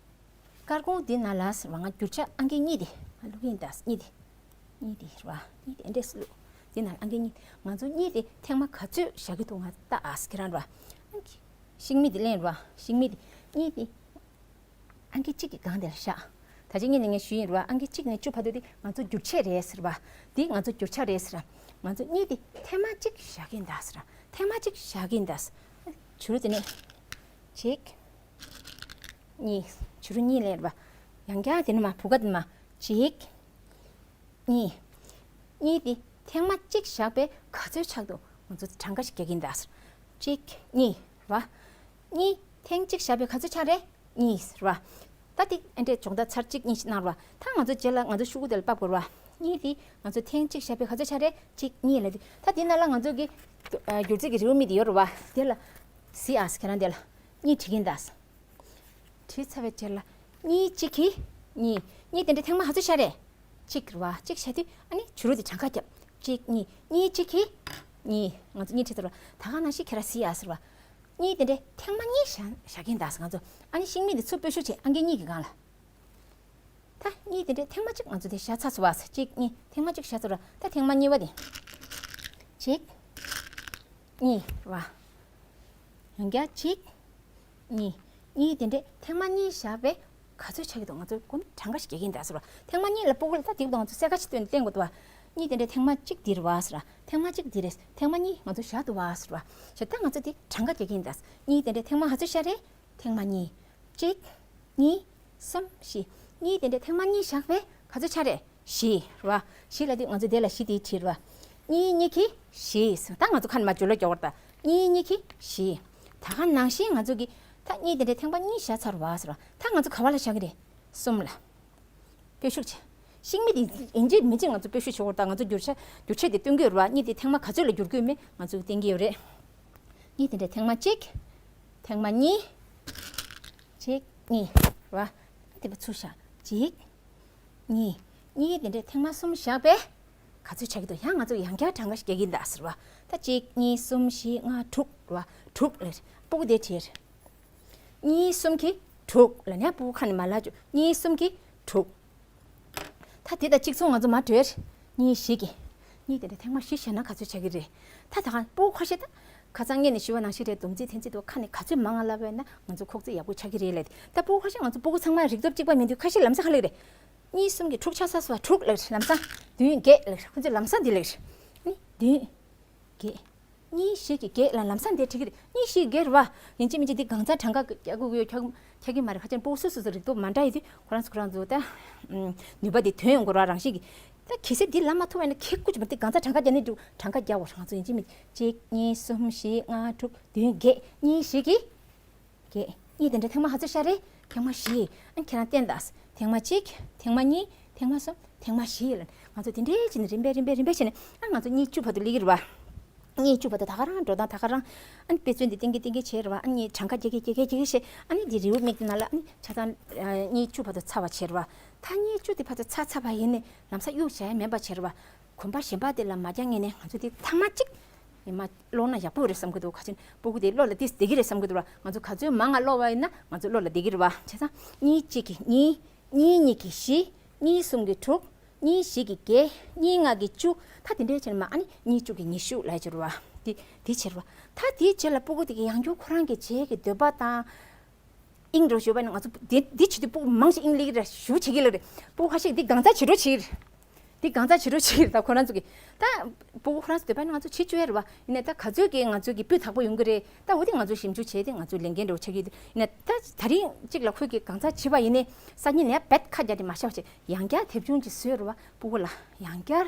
སྐར་ཁུང་འདི་ནང་ལ་ཟེར་བ་ང་འགྱུར་ཆ་ཨང་ཀི་གཉིས་དེ་ང་བླུག་གིན་གདའ། གཉིས་དེ། གཉིས་དེ་རེད་བ། གཉིས་དེ་འདྲས་བླུག་འདི་ནང་ཨང་ཀི་གཉིས། ང་ཚོ་གཉིས་དེ་ཐེངས་མ་ག་ཚོད་བཞག་གི་འདུག་ང་ལྟ་ཨ་ཟེར་ཁྱེད་རང་རེད་བ། ཤིང་མེ་དེ་ལེན་རེད་བ། ཤིང་མེ་དེ་གཉིས་དེ་ཨང་ཀི་གཅིག་གི་སྒང་དེ་ལ་བཞག་ད་ཅི་སྔོན་ནས་ངས་ཞུས་ཡིན་རེད་བ། ཨང་ཀི་གཅིག་ནས་བཅུ་བར་དུ་དེ་ང་ཚོ་འགྱུར་ཆ་རེད་ཟེར་བ། དེ་ང་ཚོ་འགྱུར་ཆ་རེད་ཟེར། ང་ཚོ་གཉིས་དེ་ཐེངས་མ་གཅིག་བཞག་གིན་གདའ་ཟེར། ཐེངས་མ་གཅིག་བཞག་གིན་གདའ་ཟེར། བྱུ་རུ་དེ་ནས་གཅིག་གཉིས། བྱུ་རུ་གཉིས་ལེན་རེད་བ། ཡང་བསྐྱར་དེ་ནས་མར་བུ་ག་དེ་ནས་མར་གཅིག་གཉིས། གཉིས་དེ་ཐེངས་མ་གཅིག་བཞག་པས་ག་ཚོད་ཆགས་འདུག་ང་ཚོ་གྲངས་ཀ་ཞིག་རྒྱག་གིན་གདའ་ཟེར། གཅིག་གཉིས་རེད་བ། གཉིས་ཐེངས་གཅིག་བཞག་པས་ག་ཚོད་ཆགས་རེད། གཉིས་རེད་བ། ད་དེ་ཨེ་འདྲས་སྦྱོང་བརྡར་ཚར་གཅིག་གཉིས་ཤིག་གནང་རེད་བ། ད་ང་ཚོ་རྗེས་ལ་ང་ཚོ་ཤོག་གུ་དེ་ལ་ཕབ་དགོས་རེད་བ། གཉིས་དེ་ང་ཚོ་ཐེངས་གཅིག་བཞག་པས་ག་ཚོད་ཆགས་རེད། གཅིག་གཉིས་ལབ་དུས་ད་དེ་ནང་ལ་ང་ཚོ་གི་ཨ་སྒྱུར་རྩིས་ཀྱི་རེའུ་མིག་དེ་ཡོད་རེད་བ། དེ་ལ་གཟིགས་ཨ་ཁྱེད་རང་དེ་ལ་གཉིས་བྲིས་གིན་གདའ། བྲིས་ཚར་བའི་རྗེས་ལ་གཉིས་གཅིག་གིས་གཉིས། གཉིས་དེ་འདྲ་ཐེངས་མ་ག་ཚོད་ཆགས་རེད། གཅིག་རེད་བ། གཅིག་བྱས་དུས་ཨ་ནི་བྱུ་རུ་དེ་གྲངས་ཀ་རྒྱབ། གཅིག་གཉིས། གཉིས་གཅིག་གིས་གཉིས། ང་ཚོ་གཉིས་བྲིས་ཚར་བ། ད་ག་ནང་བཞིན་ཁྱེད་རང་གཟིགས་ཨ་ཟེར་བ། གཉིས་དེ་འདྲ་ཐེངས་མ་གཉིས་བཞག་བཞག་གིན་གདའ་ཟེར་ང་ཚོ། ཨ་ནི་ཤིང་མེ་དེ་ཚུར་སྤོ་བཤུད་བྱས་ཨང་ཀི་གཉིས་ཀྱི་སྒང་ལ། ད་གཉིས་དེ་འདྲ་ཐེངས་མ་གཅིག་ང་ཚོ་དེ་བཞག་ཚར་སོང་བ་ཟེར། གཅིག་གཉིས་ཐེངས་མ་གཅིག་བཞག་ཚར་བ། ད་ཐེངས་མ་གཉིས་པ་དེ། གཅིག་གཉིས་རེད་བ། ཡང་བསྐྱར་གཅིག་གཉིས། གཉིས་དེ་འདྲས་ཐེངས་མ་གཉིས་བཞག་པས་ག་ཚོད་ཆགས་ཀྱི་འདུག་ང་ཚོ་ཀུན་གྲངས་ཀ་ཞིག་རྒྱག་གིན་གདའ་ཟེར་བ། ཐེངས་མ་གཉིས་ལ་སྤུ་གུ་ལ་ད་དེ་འདུག་ང་ཚོ་གསལ་ཁ་ཞིག་བཏོན་ནས་བསྟན་དགོས་འདུག་བ། གཉིས་དེ་འདྲས་ཐེངས་མ་གཅིག་འདི་རེད་བ་ཟེར་བ། ཐེངས་མ་གཅིག་འདི་རེད། ཐེངས་མ་གཉིས་ང་ཚོ་བཞག་འདུག་བ་ཟེར་བ། བྱས་ད་ང་ཚོ་དེ་གྲངས་ཀ་རྒྱག་གིན་གདའ། གཉིས་དེ་འདྲས་ཐེངས་མ་ག་ཚོད་བཞག་རེད། ཐེངས་མ་གཉིས། གཅིག་གཉིས། གསུམ། བཞི། གཉིས་དེ་འདྲས་ཐེངས་མ་གཉིས་བཞག་པས་ག་ཚོད་ཆགས་རེད། བཞི་རེད་བ། བཞི་ལབ་དུས་ང་ཚོ་དེ་ལ་བཞི་དེ་བྲིས་རེད་བ། གཉིས་གཉིས་ཀྱིས་བཞི་ཟེར། ད་ང་ཚོ་ཁ་ནས་མར་བརྗོད་ལོ་རྒྱག་པ་རེད་ད། གཉིས་གཉིས་ཀྱིས་བཞི། ད་ག་ནང་བཞིན་ང་ཚོ་གིས་ད་གཉིས་དེ་འདྲས་ཐེངས་མ་གཉིས་བཞག་ཚར་བ་ཟེར་བ། ད་ང་ཚོ་ག་བ་ལ་བཞག་གི་རེད། གསུམ་ལ། སྤོ་བཤུད་བྱས། ཤིང་མེ་དེ་ཡིན་གཅིག་མིན་གཅིག་ང་ཚོ་སྤོ་བཤུད་བྱེད་དགོས་རེད་ད། ང་ཚོ་འགྱུར་ཆ་འགྱུར་ཆ་དེ་སྟོན་གྱི་ཡོད་རེད་བ། གཉིས་དེ་ཐེངས་མ་ག་ཚོད་ལ་འགྱུར་གྱི་ཡོད་མེད་ང་ཚོ་གིས་བསྟན་གྱི་ཡོད་རེད། གཉིས་དེ་འདྲས་ཐེངས་མ་གཅིག་ཐེངས་མ་གཉིས། གཅིག་གཉིས་རེད་བ། དེ་བ་ཚུར་བཞག་གཅིག་གཉིས། གཉིས་དེ་འདྲས་ཐེངས་མ་གསུམ་བཞག་པས་ག་ཚོད་ཆགས་ཀྱི་འདུག་ཡང་ང་ཚོ་ཡང་བསྐྱར་གྲངས་ཀ་ཞིག་རྒྱག་གིན་གདའ་ཟེར་བ། ད་གཅིག་གཉིས། གསུམ། བཞི། ལྔ། དྲུག་རེད་བ། དྲུག་ལབ། སྤུ་གུ་དེ་བྲིས། གཉིས་གསུམ་གྱིས་དྲུག་ལབ་ནས་སྤུ་གུ་ཁ་ནས་མར་ལབ་བཅུག་གཉིས་གསུམ་གྱིས་དྲུག་ད་དེ་དང་གཅིག་མཚུངས་ང་ཚོ་མར་བྲོས། གཉིས་བཞི་གི། གཉིས་དེ་འདྲ་ཐེངས་མ་བཞི་བཞག་ན་ག་ཚོད་ཆགས་ཀྱི་རེད། ད་ད་གང་སྤུ་གུ་ཁ་ཤས་ད། ཁ་སང་ངས་ནས་ཞུ་བ་ནང་བཞིན་རེད། སྡོམ་རྩིས་ཐེན་རྩིས་དུ་ཁ་ནས་ག་ཚོད་མང་ང་ལབ་པས་ན་ང་ཚོ་ཁོག་རྩིས་ཡག་པོ་ཆགས་ཀྱི་རེད་ལབ། ད་སྤུ་གུ་ཁ་ཤས་ང་ཚོ་སྤུ་གུ་ཚང་མ་རིག་སྟོབས་གཅིག་པ་མིན་དུས་ཁ་ཤས་ལམ་སང་ག་ལབ་རེད། གཉིས་གསུམ་གྱི་དྲུག་ཆ་ས་སུ་བ་དྲུག་ལབ་རེད། ལམ་སང་བདུན་བརྒྱད་ལབ་རེད། ཁོ་ཚོས་ལམ་སང་འདི་ལབ་རེད། ནི་བདུན་བརྒྱད། གཉིས་བཞི་གི་བརྒྱད་ལ་ལམ་སང་འདི་བྲིས་ཀྱི་རེད། གཉིས་བཞི་གི་བརྒྱད་རེད་བ། ཡིན་གཅིག་མིན་གཅིག་འདི་གང་ཚ་གྲངས་ཀ་རྒྱག་དགོས་ཀྱི་ཡོད་ཁྱག་ཁྱག་གི་མ་རེད། ཁ་ཅན་སྤུ་གུ་སོ་སོ་སོ་རིག་སྟོབས་མ་འདྲ་ཡོད་དུས་ཁོ་རང་ཚོ་ཁོ་རང་ཚོ་ད་ནུས་པ་འདི་ཐོན་ཡོང་དགོས་ར། རང་བཞིན་གྱི་ད་གལ་སྲིད་འདི་ལབ་མ་ཐུབ་པ་ཡིན་ན་ཁེ་ཁུ་ཅི་མ་འདི་གང་ཚ་གྲངས་ཀ་རྒྱག་ནི་འདུག་གྲངས་ཀ་རྒྱག་འོ། རང་ཚོ་ཡིན་གཅིག་མིན་གཅིག་གཉིས་གསུམ་བཞི་ལྔ་དྲུག་བདུན་བརྒྱད། གཉིས་བཞི་གི་བརྒྱད། གཉིས་དེ་འདྲ་ཐེངས་མ་ག་ཚོད་ཤར་རེད། ཐེངས་མ་བཞི། ཨ་ཁྱེད་རང་བསྟན་དང་། ཐེངས་མ་གཅིག་ཐེངས་མ་གཉིས། ཐེངས་མ་གསུམ། ཐེངས་མ་བཞི་ལ་ང་ཚོ་དེ་འདྲའི་བྱས་ནས་རིམ་པས་རིམ་པས་རིམ་པས་བྱས་ནས་ཨ་ང་ཚོ་གཉིས་བཅུ་བར་དུ་སླེབས་ཀྱི་རེད་བ། གཉིས་བཅུ་བར་དུ་ད་ག་རང་འགྲོ་སྟངས་ད་ག་རང་། ཨ་ནི་དཔེ་མཚོན་འདི་བསྟན་གྱི་བསྟན་གྱི་བྱས་རེད་བ། ཨ་ནི་གྲངས་ཀ་རྒྱག་གི་རྒྱག་གི་རྒྱག་གི་བྱས། ཨ་ནི་འདི་རེའུ་མིག་འདི་ནང་ལ་ཨ་ནི་ཆ་ཚང་གཉིས་བཅུ་བར་དུ་ཚར་བ་བྱས་རེད་བ། ད་གཉིས་བཅུ་འདི་བར་དུ་ཚར་ཚར་བ་ཡིན་ནས་ལམ་སང་གཡུག་བྱས་མེད་པ་བྱས་རེད་བ། གོམ་པ་གཞན་པ་དེ་ལ་མ་རྒྱག་ངེས་ནས་ང་ཚོ་དེ་ཐེངས་མ་གཅིག་ཡིན་མ་ཀློག་ན་ཡག་པོ་རེད་བསམ་གྱི་འདུག་ག་ཅིན་སྤུ་གུ་དེ་བློ་ལ་ཏིས་བསྡད་ཀྱི་རེད་བསམ་གྱི་འདུག་ར། ང་ཚོ་ག་ཚོད་མང་ང་ཀློག་པ་ཡིན་ན་ང་ཚོ་བློ་ལ་བསྡད་ཀྱི་རེད་བ། བྱས་ཙང་གཉིས་གཅིག་གིས་གཉིས། གཉིས་གཉིས་ཀྱིས་བཞི། གཉིས་གསུམ་གྱིས་དྲུག་གཉིས་བཞི་གྱིས་བརྒྱད། གཉིས་ལྔ་གྱིས་བཅུ། ད་དེ་འདྲའི་ཕྱིར་མ་ཨ་ནི་གཉིས་བཅུ་གྱིས་ཉི་ཤུ་ལབ་ཀྱི་རེད་བ། དེ་དེ་ཕྱིར་བ། ད་དེའི་རྗེས་ལ་སྤུ་གུ་དེ་གི་ཡང་བསྐྱར་ཁོ་རང་གི་རྗེས་ཀྱི་འདོད་པ་དང་། ཨིང་འགྲོ་ཞུ་བ་ནི་ང་ཚོ་འདི་འདི་བྱེད་དུས་སྤུ་གུ་མང་ཞིག་ཨིང་ལིག་ར་ཞུ་བྱེད་ཀྱི་ལ་རེད། སྤུ་གུ་ཁ་ཤས་འདི་གང་ཚ་བྱེད་རོགས་བྱེད། འདི་གང་ཚ་བྱེད་རོགས་བྱེད་ད་ཁོ་རང་ཚོ་གི། ད་སྤུ་གུ་ཁོ་རང་ཚོ་འདོད་པ་ནི་ང་ཚོ་བྱེད་བཅུག་ཡ་རེད་བ། ཡིན་ནའི་ད་ག་ཚོད་ཀྱི་ང་ཚོ་གི་སྤུས་དག་པོ་ཡོང་གི་རེད། ད་འོ་དེ་ང་ཚོ་ཞིབ་འཇུག་བྱས་ཏེ་ང་ཚོ་ལས་འགན་འདྲ་བོ་ཆགས་ཀྱི་ཡོད། ཡིན་ནའི་ད་ད་རིང་གཅིག་ལ་ཁོས་ཀྱི་གང་ཚ་བྱེད་པ་ཡིན་ནའི་སང་ཉིན་ནས་བེད་ཁ་རྒྱ་དེ་མ་བཞག་བྱས་ཡང་བསྐྱར་དེབ་ཆུང་ཅིག་བཟོས་རེད་བ། སྤུ་གུ་ལ་ཡང་བསྐྱར།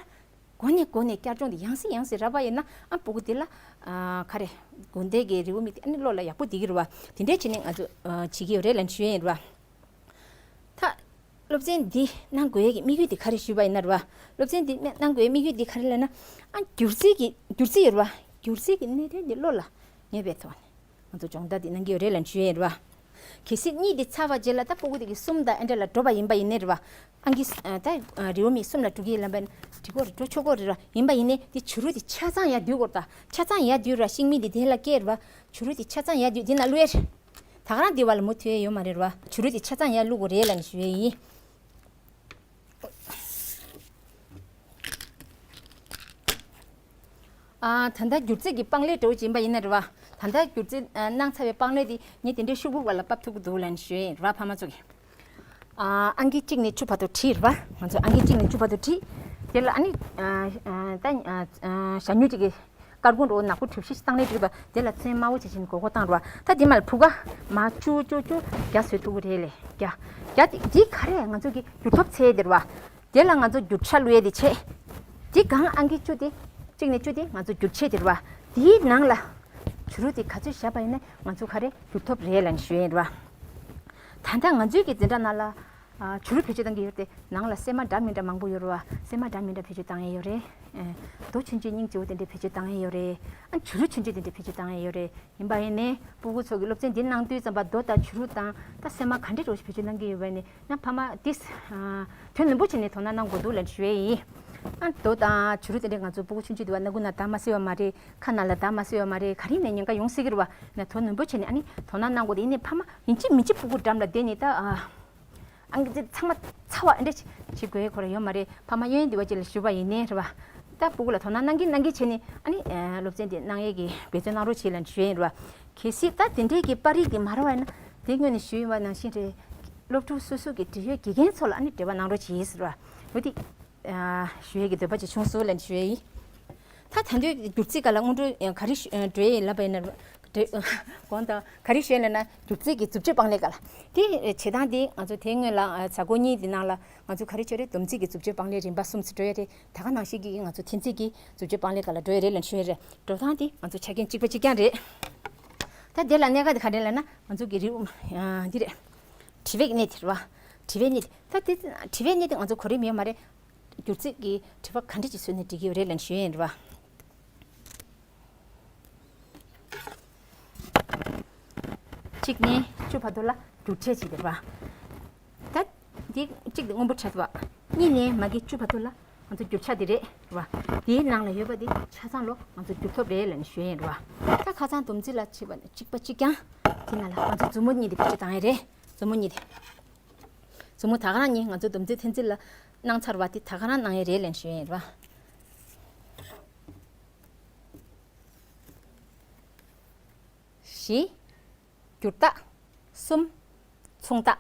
འགོ་ནས་འགོ་ནས་བསྐྱར་སྦྱོང་དེ་ཡང་སེ་ཡང་སེ་རག་པ་ཡིན་ན་ཨ་སྤུ་གུ་དེ་ལ་ཨ་ག་རེ་དགོན་སྡེ་གི་རེའུ་མིག་དེ་ཨ་ནི་བློ་ལ་ཡག་པོ་བསྡད་ཀྱི་རེད་བ། དེ་འདྲས་བྱས་ནས་ང་ཚོ་ཨ་བྱེད་ཀྱི་ཡོད་རེད་ལབ་ཞུ་ཡ་ཡིན་རེད་བ། ད་སློབ་ཚན་འདི་གནང་དགོས་ཡས་ཀྱི་དམིགས་ཡུལ་དེ་ག་རེ་ཞུས་པ་ཡིན་ན་རེད་བ། སློབ་ཚན་འདི་གནང་དགོས་ཡས་དམིགས་ཡུལ་འདི་ག་རེ་ལབ་ན་ཨ་སྒྱུ་རྩལ་གྱི་སྒྱུ་རྩལ་ཡོད་རེད་བ། སྒྱུ་རྩལ་གྱི་གནད་དོན་འདི་བློ་ལ་ངེས་པའི་ཐོག་ནས། ང་ཚོ་སྦྱོང་བརྡར་འདི་གནང་གི་ཡོད་རེད་ལབ་ཞུ་ཡས་རེད་བ། གལ་སྲིད་གཉིས་འདི་ཚར་བ་རྗེས་ལ་ད་སྤུ་གུ་དེ་གི་གསུམ་དང་ཨེ་འདྲ་ལ་འགྲོ་བ་ཡིན་པ་ཡིན་ནའི་རེད་བ། ཨང་ཀི་ཨ་ད་རེའུ་མིག་གསུམ་ལ་འགྲོ་གི་ཡིན་ལབ་པ་ཡིན་ན་འགྲིག་གོ་རེད། འགྲོ་ཆོག་གོ་རེད་ར། ཡིན་པ་ཡིན་ནའི་དེ་བྱུ་རུ་དེ་ཆ་ཚང་ཡར་བསྡུས་དགོས་རེད། ད་ཆ་ཚང་ཡར་བསྡུས་ར་ཤིང་མིག་དེ་དེ་ལ་སྐྱེས་རེད་བ། བྱུ་རུ་དེ་ཆ་ཚང་ཡར་བསྡུས་དེ་ན་བླུགས་ཡས་རེད། ད་ག་རང་དེ་བ་ལ་མུ་མཐུད་ཡས་ཡོད་མ་རེད་ར་བ། བྱུ་རུ་དེ་ཆ་ཚང་ཡར་བླུགས་དགོས་རེད་ལབ་ནས་ཞུ་ཡས་ཡིན། ཨ་ད་ལྟ་སྒྱུ་རྩལ་གྱི་པང་ལེབ་འདྲ་བོ་ཅིག་ཡིན་པ་ཡིན་ན་རེད་བ། ད་ལྟ་སྒྱུ་རྩལ་ཨ་གནང་ཚར་བའི་པང་ལེབ་དེ་ངས་དེ་འདྲའི་ཤོག་བུ་བ་ལ་ཕབ་ཐུབ་ཀྱི་འདུག་ལབ་ནས་ཞུ་ཡས་རེད་བ་ཕ་མ་ཚོ་གི། ཨ་ཨང་ཀི་གཅིག་ནས་བཅུ་བར་དུ་བྲིས་རེད་བ། ང་ཚོ་ཨང་ཀི་གཅིག་ནས་བཅུ་བར་དུ་བྲིས། དེ་ལ་ཨ་ནི་ཨ་ཨ་ད་ཨ་ཨ་ཞྭ་སྨྱུག་ཅིག་གི་དཀར་ཀུན་འདྲ་བོ་ནག་པོ་གྲུ་བཞི་ཞིག་བཏང་ནས་བྲིས་པ་དེ་ལ་ཚོན་དམར་པོ་ཅིག་བྱིན་མགོ་སྐོར་བཏང་རེད་བ། ད་དེ་མ་ལ་ཕུ་ག་མ་བཅུ་བཅུ་བཅུ་བརྒྱ་བཟོས་ཐུབ་ཀྱི་རེད་ལས་བརྒྱ། བརྒྱ་དེ་དེ་ག་རེ་ང་ཚོ་གི་འགྱུར་ཐོབ་ཚད་དེ་རེད་བ། དེ་ལ་ང་ཚོ་བསྒྱུར་བྱ་བླུགས་ཡས་དེ་བྱས། དེ་གང་ཨང་ཀི་བཅུ་དེ། གཅིག་ནས་བཅུ་དེ་ང་ཚོ་བསྒྱུར་བྱེད་དེ་རེད་བ། དེའི་ནང་ལ་བྱུ་རུ་དེ་ག་ཚོད་བཞག་པ་ཡིན་ན་ང་ཚོ་ག་རེ་བསྒྱུར་ཐུབ་རེད་ལབ་ནས་ཞུ་ཡས་རེད་བ། ད་ལྟ་ང་ཚོའི་གི་འཛིན་གྲྭ་ནང་ལ་ཨ་བྱུ་རུ་བེད་སྤྱོད་གཏང་གི་ཡོད་རེད་དེ། ནང་ལ་སྲན་མ་འདྲ་མི་འདྲ་མང་པོ་ཡོད་རེད་བ། སྲན་མ་འདྲ་མི་འདྲ་བེད་སྤྱོད་གཏང་ཡས་ཡོད་རེད། ཨེ་རྡོ་ཆུང་ཆུང་སྙིང་རྗེ་བོ་དེ་འདྲ་བེད་སྤྱོད་གཏང་ཡས་ཡོད་རེད། ཨ་བྱུ་རུ་ཆུང་ཆུང་དེ་འདྲ་བེད་སྤྱོད་གཏང་ཡས་ཡོད་རེད། ཡིན་པ་ཡིན་ནའི་སྤུ་གུ་ཚོ་གི་སློབ་ཚན་འདི་གནང་དུས་ཙམ་པ་རྡོ་དང་བྱུ་རུ་དང་ད་སྲན་མ་ག་འདྲས་འདྲ་བོ་ཞིག་བེད་སྤྱོད་གནང་གི་ཡོད་པ་ནི་ཡང་ཕ་མ་ཏིས་དོན་ནན་པོ་བྱས་ནས་དོ་སྣང་གནང་དགོས་འདུག་ལབ་ཞུ་ཡས་ཡིན། ཨ་རྡོ་དང་བྱུ་རུ་དེ་འདྲས་ང་ཚོ་སྤུ་གུ་ཆུང་ཆུང་དུས་བ་སྣ་ཁུག་ནང་བདག་མ་སྲིད་པ་མ་རེད། ཁ་ནང་ལ་བདག་མ་སྲིད་པ་མ་རེད། ག་རེ་ནས་ཉེན་ཁ་ཡོང་སྲིད་ཀྱི་རེད་བ། ན་དོ་ནན་པོ་བྱས་ནས་ཨ་ནི་དོ་སྣང་གནང་དགོས་དེ་ཡིན་ནའི་ཕ་མ་ཡིན་གཅིག་མིན་གཅིག་སྤུ་གུ་འགྲམ་ལ་བསྡད་ནས་ད་ཨ། ཨང་ཀི་ཚང་མ་ཚ་བ་འདྲ་བྱེད་དགོས་ཁོ་ར་ཡོད་མ་རེད། ཕ་མ་གཡས་གཡོན་འདི་བ་ཅིག་ལ་ཞུ་བ་ཡིན་ནའི་རེད་བ། ད་སྤུ་གུ་ལ་དོ་སྣང་གནང་གིན་གནང་གིན་བྱས་ནས་ཨ་ནི་སློབ་ཚན་འདི་གནང་ཡས་ཀྱི་འབད་བརྩོན་གནང་རོགས་བྱེད་ལབ་ཞུ་ཡས་རེད་བ། གལ་སྲིད་ད་དེ་འདྲའི་གི་པར་རིས་འདི་མ་རག་པ་ཡིན་ན་དེ་སྔོན་ནས་ཞུས་ཡོད་པ་ནང་བཞིན་རེད། སློབ་ཕྲུག་སོ་སོ་གི་འབྲེལ་ཡོད་དགེ་རྒན་ཚོ་ལ་ཨ་ནི་འབྲེལ་བ་གནང་རོགས་བྱེད་ཟེར་བ། འོ་དེ་ཞུ་ཡས་ཀྱི་འདོད་པ་ཅིག་བྱུང་སོང་ལབ་ཞུ་ཡས་ཡིན། ད་ད་དུང་སྒྱུ་རྩལ་སྒང་ལ་སྔོན་འགྲོ་ག་རེ་འགྲོ་ཡས་ལབ་པ་ཡིན་ན། དགོངས་དག་ག་རེ་ཞུ་ཡས་ལབ་ན་སྒྱུ་རྩལ་གྱི་མཛུབ་གཅོད་པང་ལེབ་སྒང་ལ། དེ་བྱེད་སྟངས་དེ་ང་ཚོ་དེ་སྔོན་ལ་གཟའ་འཁོར་གཉིས་དེ་ནང་ལ་ང་ཚོ་ག་རེ་བྱས་རེད། སྡོམ་རྩིས་ཀྱི་མཛུབ་གཅོད་པང་ལེབ་རིམ་པ་གསུམ་ཙམ་འགྲོ་ཡས་རེད། ད་ག་ནང་བཞིན་གྱི་ང་ཚོ་འཐེན་རྩིས་ཀྱི་མཛུབ་གཅོད་པང་ལེབ་སྒང་ལ་འགྲོ་ཡས་རེད་ལབ་ཞུ་ཡས་རེད། འགྲོ་སྟངས་དེ་ང་ཚོ་ཆ་རྐྱེན་གཅིག་པ་གཅིག་རྐྱང་རེད། ད་དེ་ལ་གནད་འགག་དེ་ག་རེ་ལབ་ན་ང་ཚོ་གི་རེའུ་འདི་རེད། དྲི་བའི་གནས་དེ་རེད་བ། དྲི་བའི་གནས་དེ། ད་དེ་དྲི་བའི་གནས་དེ་ང་ཚོ་གོ་རིམ་ཡོད་མ་རེད། སྒྱུ་རྩལ་གྱི་དྲི་བ་ག་འདྲ་ཅིག་བཟོས་ནས་འབྲི་གི་ཡོད་རེད་ལབ་ཞུ་ཡས་རེད་བ། གཅིག་ནས་བཅུ་བར་དུ་ལ་སྒྱུར་ཕྲད་བྱས་ཏེ་རེད་བ། ད་འདི་གཅིག་དེ་སྔོན་པོ་ཕྲད་བ། གཉིས་ནས་མ་གི་བཅུ་བར་དུ་ལ་ང་ཚོ་སྒྱུར་ཕྲད་དེ་རེད་བ། དེའི་ནང་ལ་ཡོད་པ་དེ་ཆ་ཚང་ལོ་ང་ཚོ་སྒྱུར་ཐོབ་རེད་ལབ་ནས་ཞུ་ཡས་རེད་བ། ད་ཁ་སང་སྡོམ་རྩིས་ལ་བྱས་པ་ནི་གཅིག་པ་གཅིག་རྐྱང་། དེ་ནང་ལ་ང་ཚོ་མཛུབ་མོ་གཉིས་དེ་བེད་སྤྱོད་བཏང་ཡས་རེད། མཛུབ་མོ་གཉིས་དེ། མཛུབ་མོ་ད་ག་རང་གཉིས་ང་ཚོ་སྡོམ་རྩིས་འཐེན་རྩིས་ལ་གནང་ཚར་བ་དེ་ད་ག་རང་གནང་ཡས་རེད་ལབ་ནས་ཞུ་ཡས་རེད་བ། བཞི། སྒྱུར་རྟགས། གསུམ། མཚུངས་རྟགས།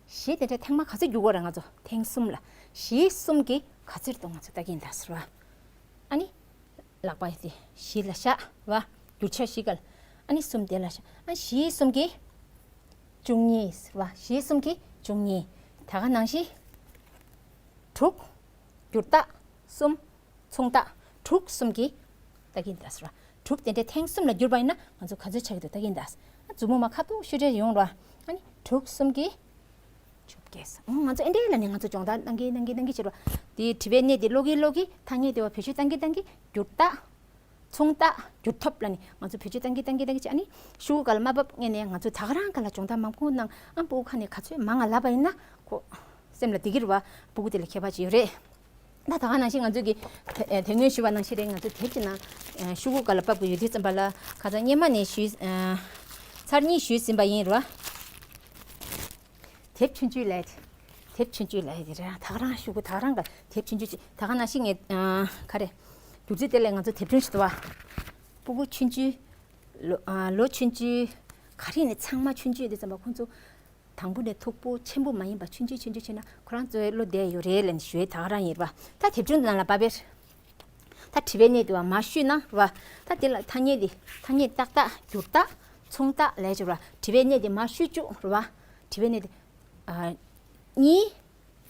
བཞི་དེ་འདྲ་ཐེངས་མ་ག་ཚོད་བསྒྱུར་དགོས་རེད་ང་ཚོ། ཐེངས་གསུམ་ལ། བཞི་གསུམ་གྱིས་ག་ཚོད་འདུག་ང་ཚོ་ལྟ་གི་ཡིན་ད་ཟེར་བ། ཨ་ནི། ལག་པ་དེ་བཞི་ལ་བཞག་བ། སྒྱུར་ཕྱོགས་བཞི་སྒང་ལ། ཨ་ནི་གསུམ་དེ་ལ་བཞག་ཨ་བཞི་གསུམ་གྱིས་བཅུ་གཉིས་ཟེར་བ། བཞི་གསུམ་གྱིས་བཅུ་གཉིས། ད་ག་ནང་བཞིན། དྲུག་སྒྱུར་རྟགས། གསུམ། མཚུངས་རྟགས། དྲུག་གསུམ་གྱིས་ལྟ་གི་ཡིན་ད་ཟེར་བ། དྲུག་དེ་འདྲའི་ཐེངས་གསུམ་ལ་བསྒྱུར་པ་ཡིན་ན་ང་ཚོ་ག་ཚོད་ཆགས་ཀྱི་འདུག་ལྟ་གི་ཡིན་ད། ཨ་མཛུབ་མོ་མར་ཁ་ཐུག་ཤུ་འདྲེ་ཡོང་ར། ཨ་ནི་དྲུག་གསུམ་གྱིས་བཅོ་བརྒྱད། ཨང་ང་ཚོ་ཨེ་འདྲའི་ལ་ནི་ང་ཚོ་སྦྱོང་བརྡར་གནང་གི་གནང་གི་གནང་གི་བྱེད་ར། དེ་དྲི་བའི་གནས་དེ་ཀློག་གི་ཀློག་གི་ཐ་སྙད་དེ་བ་བེད་སྤྱོད་གཏང་གི་གཏང་གི་སྒྱུར་རྟགས། མཚུངས་རྟགས། སྒྱུར་ཐོབ་ལ་ནི་ང་ཚོ་བེད་སྤྱོད་གཏང་གི་གཏང་གི་གཏང་གི་བྱས། ཨ་ནི་ཤོག་གུ་སྒང་ལ་མ་བབས་སྔོན་ནས་ང་ཚོ་ད་ག་རང་སྒང་ལ་སྦྱོང་བརྡར་མང་པོ་གནང་། ཨ་སྤུ་གུ་ཁ་ནས་ག་ཚོད་མང་ང་ལབ་པ་ཡིན་ན་ཁོ་སེམས་ལ་བསྡད་ཀྱི་རེད་བ། སྤུ་གུ་དེ་ལ་ཁྱད་པར་ཅིག་ཡོད་རེད། ད་ད་ག་ནང་བཞིན་ང་ཚོ་གི་དེ་དེ་སྔོན་ཞུས་པ་ནང་བཞིན་རེད། ང་ཚོ་དེབ་ཀྱི་ནང་ཤོག་གུ་སྒང་ལ་ཕབ་དགོས་ཡོད་དུས་ཙམ་པ་ལ་ཁ་སང་སྔོན་མ་ནས་ཞུས། ཚར་གཉིས་ཞུས་ཟིན་པ་ཡིན་རེད་བ། དེབ་ཆུང་ཆུང་ལས། དེབ་ཆུང་ཆུང་ལས་དེ་རེད། ད་ག་རང་ཤོག་གུ་ད་ག་རང་ག་དེབ་ཆུང་ཆུང་ཅིག་ད་ག་ནང་བཞིན་ངས་ག་རེ། སྒྱུ་རྩལ་དེ་ལས་ང་ཚོ་དེབ་ཆུང་ཞིག་འདུག་བ། སྤུ་གུ་ཆུང་ཆུང་ ལོ་ཨ་ལོ་ཆུང་ཆུང་ག་རེ་ནས་ཚང་མ་ཆུང་ཆུང་དེ་ཙམ་པ་ཁོང་ཚོ་དང་པོ་ནས་མཐུག་པོ་ཆེན་པོ་མ་ཡིན་པ་ཆུང་ཆུང་ཆུང་ཆུང་བྱས་ན་ཁོ་རང་ཚོའི་བློ་བདེ་ཡོད་རེད་ལབ་ནས་ཞུ་ཡས་ད་ག་རང་ཡིན་པ། ད་དེབ་ཆུང་ནང་ལ་བབས་པས། ད་དྲི་བའི་གནས་དེ་བ་མར་བཤུས་ན་རེད་བ། ད་དེ་ལ་ཐ་སྙད་དེ་ཐ་སྙད་ཏག་ཏག་འགྱུར་རྟགས་མཚུངས་རྟགས་ལས་བྱུང་ར། དྲི་བའི་གནས་དེ་མར་བཤུས་བཅུག་རེད་བ། དྲི་བའི་གནས་དེ་ཨ་གཉིས།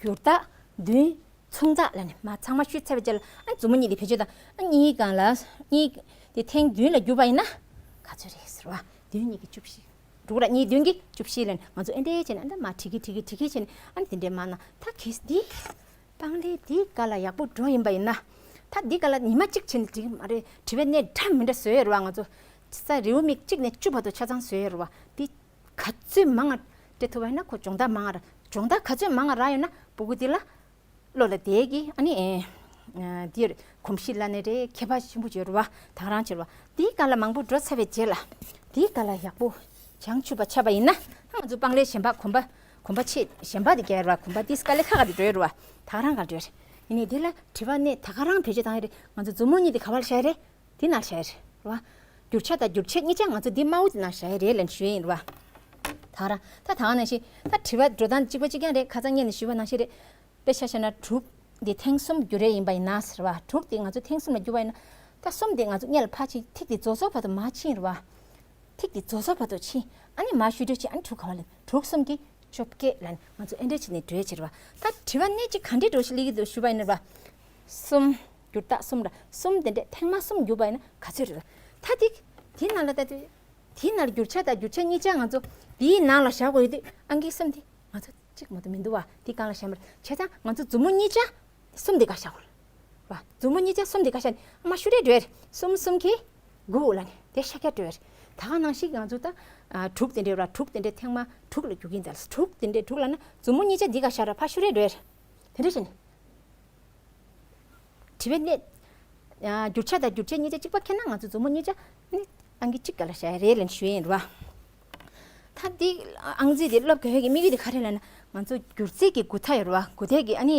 འགྱུར་རྟགས་བདུན། མཚུངས་རྟགས་ལ་ནི་མ་ཚང་མ་བཤུས་ཚར་བའི་རྗེས་ལ་ཨ་མཛུབ་མོ་གཉིས་དེ་བེད་སྤྱོད་དང་ཨ་གཉིས་སྒང་ལ་གཉིས་དེ་ཐེངས་བདུན་ལ་བསྒྱུར་བ་ཡིན་ན་ག་ཚོད་རེད་ཟེར་བ། བདུན་གཉིས་ཀྱི་བཅུ་བཞི། དྲུག་ར་གཉིས་བདུན་གྱི་བཅུ་བཞི་ལ་ནི་ང་ཚོ་ཨེ་འདྲས་བྱས་ནས་ཨ་འདྲ་མ་བྲིས་ཀྱི་བྲིས་ཀྱི་བྲིས་ཀྱི་བྱས་ནས་ཨ་ནི་དེ་འདྲས་མ་ན་ད་གིས་འདི་སྤང་ལེ་འདི་ག་ལ་ཡག་པོ་འགྲོ་ཡིན་པ་ཡིན་ན་ད་འདི་ག་ལ་ཉི་མ་གཅིག་བྱས་ནས་བྲིས་ཀྱི་མ་རེད། དྲི་བའི་གནས་འདྲ་མི་འདྲ་བཟོས་ཡོད་རེད་བ། ང་ཚོ་ས་རེའུ་མིག་གཅིག་ནས་བཅུ་བར་དུ་ཆ་ཚང་བཟོས་ཡོད་རེད་བ། འདི་ག་ཚོད་མང་ང་སྤྲད་ཐུབ་པ་ཡིན་ན་ཁོ་སྦྱོང་བརྡར་མང་ང་རག་སྦྱོང་བརྡར་ག་ཚོད་མང་ང་རག་ཡོད་ན་སྤུ་གུ་འདི་ལ་བློ་ལ་བསྡད་ཀྱི་ཨ་ནི་ཨེ་འདིར་གོམས་གཤིས་ལ་ནི་རེད་ཁྱད་པར་ཆེན་པོ་ཡོད་རེད་བ། ད་ག་རང་བྱེད་རེད་བ། འདིའི་སྒང་ལ་མང་པོ་འགྲོ་ཚར་བའི་རྗེས་ལ་འདིའི་སྒང་ལ་ཡག་པོ་བྱང་ཆུབ་པ་ཆགས་པ་ཡིན་ན་ང་ཚོ་སྤང་ལེ་གཞན་པ་གོམ་པ་གོམ་པ་ཆེ་གཞན་པ་དེ་རྒྱག་རེད་བ། གོམ་པ་འདི་དཀའ་ལས་ཁག་ག་དེ་འགྲོ་ཡོད་རེད་བ། ད་ག་རང་ག་འགྲོ་ཡོད་རེད། ཡིན་ནའི་འདི་ལ་དྲི་བ་ནི་ད་ག་རང་བེད་སྤྱོད་བཏང་ཡོད་རེད། ང་ཚོ་མཛུབ་མོ་གཉིས་དེ་ག་བར་བཞག་ཡོད་རེད། འདི་ནང་བཞག་ཡོད་རེད་བ། བསྒྱུར་བྱ་དང་བསྒྱུར་བྱེད་གཉིས་ཆ་ང་ཚོ་འདི་དམར་པོ་འདི་ནང་བཞག་ཡོད་རེད་ལབ་ཞུ་ཡིན་རེད་བ། ད་ག་རང་ད་ད་ག་ནང་བཞིན་ད་དྲི་བ་འགྲོ་སྟངས་གཅིག་པ་གཅིག་རྐྱང་རེད། ཁ་སང་ངས་ནས་ཞུས་པ་ནང་བཞིན་རེད། དཔེ་ཆ་བཞག་ན་དྲུག་འདི་ཐེངས་གསུམ་བསྒྱུར་ཡས་ཡིན་པ་ཡིན་ན་ཟེར་བ། དྲུག་འདི་ང་ཚོ་ཐེངས་གསུམ་ལ་བསྒྱུར་བ་ཡིན་ན་ད་གསུམ་འདི་ང་ཚོ་སྔོན་ལ་ཕར་ཕྱིན་ཐིག་འདི་རྫོགས་རྫོགས་བར་དུ་མར་ཕྱིན་རེད་བ། ཐིག་འདི་རྫོགས་རྫོགས་བར་དུ་ཕྱིན་ཨ་ནི་མར་བཤུས་འགྲོ་ཕྱིན་ཨ་ནི་དྲུག་ག་བ་ལེན་དྲུག་གསུམ་གྱི་བཅོ་བརྒྱད་ལ་ནི་ང་ཚོ་ཨེ་འདྲས་བྱས་ནས་འགྲོ་ཡས་བྱེད་རེད་བ། ད་དྲི་བ་སྣེ་གཅིག་ག་འདྲས་འགྲོ་ཞིག་སླེབས་ཀྱི་འདུག་ཞུས་པ་ཡིན་ན་རེད་བ། གསུམ། བསྒྱུར་རྟགས་གསུམ་ར་གསུམ་དེ་འདྲས་ཐེངས་མ་གསུམ་བསྒྱུར་བ་ཡིན་ན་ག་ཚོད་རེད། ད་དེ་དེའི་ནང་ལ་ད་དེ་དེའི་ནང་ལ་བསྒྱུར་བྱ་དང་བསྒྱུར་བྱེད་གཉིས་ཆ་ང་ཚོ་དེའི་ནང་ལ་བཞག་དགོས་ཡོད་དུས་ཨང་ཀི་གསུམ་དེ་ང་ཚོ་གཅིག་མ་གཏོགས་མི་འདུག་བ། དེ་སྒང་ལ་བཞག་མ་རེད། བྱས་ཙང་ང་ཚོ་མཛུབ་མོ་གཉིས་ཆ་གསུམ་དེ་ག་བཞག་དགོས་བ། མཛུབ་མོ་གཉིས་ཆ་གསུམ་དེ་ག་བཞག་ནས་མར་བཤུས་རེ་འགྲོ་ཡ་རེད། གསུམ་གསུམ་གྱིས་དགུ་ལ་ནི་དེ་ཤ་རྒྱག་འགྲོ་ཡ་རེད། ད་ག་ནང་བཞིན་ང་ཚོ་ད་དྲུག་དེ་འདྲས་ར་དྲུག་དེ་འདྲས་ཐེངས་མ་དྲུག་ལ་རྒྱུག་གིན་ད་དྲུག་དེ་འདྲས་དྲུག་ལ་ན་མཛུབ་མོ་གཉིས་ཆ་འདི་ག་བཞག་ར་ཕར་བཤུས་རེ་འགྲོ་ཡ་རེད། དེ་འདྲས་བྱས་ནས། དྲི་བའི་གནས། ཨ་བསྒྱུར་བྱ་དང་བསྒྱུར་བྱེད་གཉིས་ཆ་གཅིག་པ་ཁྱེར་ན་ང་ཚོ་མཛུབ་མོ་གཉིས་ཆ་ནི་ཨང་ཀི་གཅིག་ག་ལ་བཞག་ཡ་རེད་ལབ་ནས་ཞུ་ཡ་ཡིན་རེད་བ། ད་འདི་ཨང་རྩིས་དེ་སློབ་དགོས་ཡ་གི་དམིགས་ཡུལ་དེ་ག་རེ་ལབ་ན་ང་ཚོ་སྒྱུར་རྩིས་ཀྱི་མགོ་མཐའ་ཡོད་རེད་བ། མགོ་མཐའ་གི་ཨ་ནི་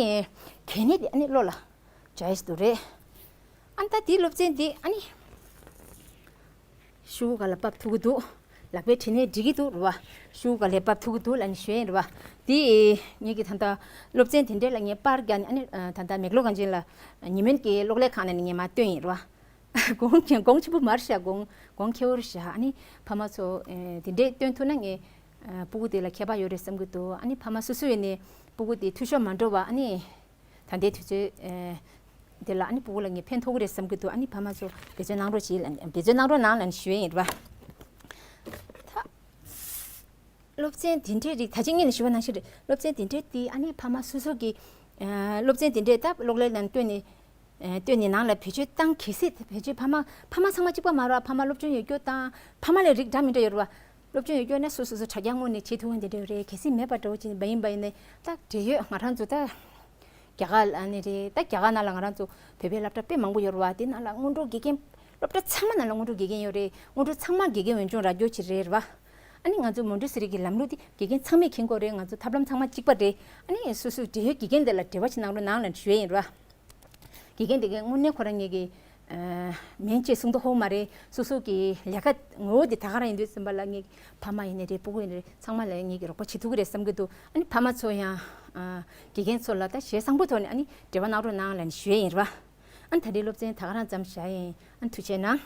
གལ་གནད་དེ་ཨ་ནི་བློ་ལ་འཇགས་ཡ་ཞིག་འདུག་རེད། ཨ་ད་འདི་སློབ་ཚན་འདི་ཨ་ནི། ཤོག་གུ་སྒང་ལ་ཕབ་ཐུབ་ཀྱི་འདུག་ལག་པའི་གྲས་ནས་འབྲི་གི་འདུག་རེད་བ། ཤོག་གུ་སྒང་ལ་ཕབ་ཐུབ་ཀྱི་འདུག་ལབ་ནས་ཞུ་ཡ་ཡིན་རེད་བ། དེ་ངེད་ཀྱི་ད་ལྟ་སློབ་ཚན་དེ་འདྲས་ལ་ངས་པར་རྒྱག་ནས་ཨ་ནི་ད་ལྟ་མེག་ལོ་གངས་ཅན་ལ་ཉི་སྨན་གྱི་གློག་ཀླད་ཁང་ནས་ངས་མར་བཏོན་ཡིན་རེད་བ། གོང་གོང་ཆེན་པོ་མར་བཞག་གོང་གོང་ཁེ་བོར་བཞག་ཨ་ནི་ཕ་མ་ཚོ་དེ་འདྲས་བཏོན་ཐུབ་ན་ངས་སྤུ་གུ་དེ་ལ་ཁྱད་པར་ཡོད་རེད་བསམ་གྱི་འདུག་ཨ་ནི་ཕ་མ་སོ་སོ་ཡིན་ནའི་སྤུ་གུ་དེ་འཐུས་ཤོར་མ་འགྲོ་བ་ཨ་ནི། ད་ལྟའི་དུས་ཚོད་ཨེ་འདི་ལ་ཨ་ནི་སྤུ་གུ་ལ་ངས་ཕན་ཐོགས་ཀྱི་རེད་བསམ་གྱི་འདུག་ཨ་ནི་ཕ་མ་ཚོ་འབད་བརྩོན་གནང་རོགས་གྱིས་ལབ་འབད་བརྩོན་གནང་རོགས་གནང་ལབ་ནས་ཞུ་ཡས་ཡིན་རེད་བ། ད་སློབ་ཚན་དེ་འདྲའི་རིགས་ད་ཅི་ངས་ནས་ཞུ་བ་ནང་བཞིན་རེད། སློབ་ཚན་དེ་འདྲའི་དེ་ཨ་ནི་ཕ་མ་སོ་སོ་གི་ཨ་སློབ་ཚན་དེ་འདྲའི་ད་གློག་ཀླད་ནང་བཏོན་ནས་ཨ་བཏོན་ནས་ནང་ལ་བེད་སྤྱོད་བཏང་གལ་སྲིད་བེད་སྤྱོད་ཕ་མ་ཕ་མ་ཚང་མ་གཅིག་པ་མ་རེད་བ། ཕ་མ་སློབ་སྦྱོང་ཡོད་རྒྱུ་དང་ཕ་མ་ལ་རིགས་འདྲ་མི་འདྲ་ཡོད་རེད་བ། སློབ་སྦྱོང་ཡོད་རྒྱུ་ན་སོ་སོ་སོ་དྲ་རྒྱ་དངོས་ནས་བྱེད་ཐུབ་མཁན་དེ་འདྲ་རེད། གལ་སྲིད་མེད་པ་འདྲ་བོ་ཅིག་མ་ཡིན་པ་ཡིན་ནའི་ད་འབྲེལ་ཡོད་ང་རང་ཚོ་ད་རྒྱ་གར་ལ་ནི་རེད། ད་རྒྱ་གར་ནང་ལ་ང་རང་ཚོ་བོད་པའི་སློབ་གྲྭ་དཔེ་མང་པོ་ཡོད་རེད་བ། དེ་ནང་ལ་སྔོན་འགྲོ་དགེ་རྒན་སློབ་གྲྭ་ཚང་མ་ནང་ལ་སྔོན་འགྲོ་དགེ་རྒན་ཡོད་རེད། སྔོན་འགྲོ་ཚང་མ་དགེ་རྒན་འོས་སྦྱོང་རག་རྒྱུ་ཅིག་རེད་བ། ཨ་ནི་ང་ཚོ་མོན་ཊེ་སི་རི་གི་ལམ་ལུགས་དེ་དགེ་རྒན་ཚང་མས་མཁྱེན་དགོས་རེད། ང་ཚོ་ཐབས་ལམ་ཚང་མ་གཅིག་པ་རེད། ཨ་ནི་སོ་སོའི་འབྲེལ་ཡོད་དགེ་རྒན་དེ་ལ་འབྲེལ་བ་ཅིག་གནང་རོགས་གནང་ལབ་ཞུ་ཡས་ཡིན་རེད་བ། དགེ་རྒན་དེ་གའི་དངོས་གནས་ཁོ་རང་ངེད་ཀྱི་ཨ་མིང་ཅེས་གསུང་དོ་ཧོ་མ་རེད། སོ་སོ་གི་ལས་ཀ་ངོ་བོ་དེ་ད་ག་རང་ཡིན་དུས་ཙམ་པ་ལ་ངེད་ཕ་མ་ཡིན་ནའི་རེད། སྤུ་གུ་ཡིན་ནའི་རེད། ཚང་མ་ལ་ངེད་ཀྱི་རོགས་པ་བྱེད་ཐུབ་ཀྱི་རེད་བསམ་གྱི་འདུག་ཨ་ནི་ཕ་མ་ཚོ་ཡང་ཨ་དགེ་རྒན་ཚོ་ལ་ད་ཞལ་བཟང་པོ་ཐོག་ནས་ཨ་ནི་འབྲེལ་བ་གནང་རོགས་གནང་ལབ་ནས་ཞུ་ཡས་ཡིན་རེད་བ། ཨ་ནི་ད་རེས་སློབ་ཚན་ད་ག་རང་ཙམ་བཞག་ཡིན། ཨ་ནི་ཐུགས་རྗེ་གནང་།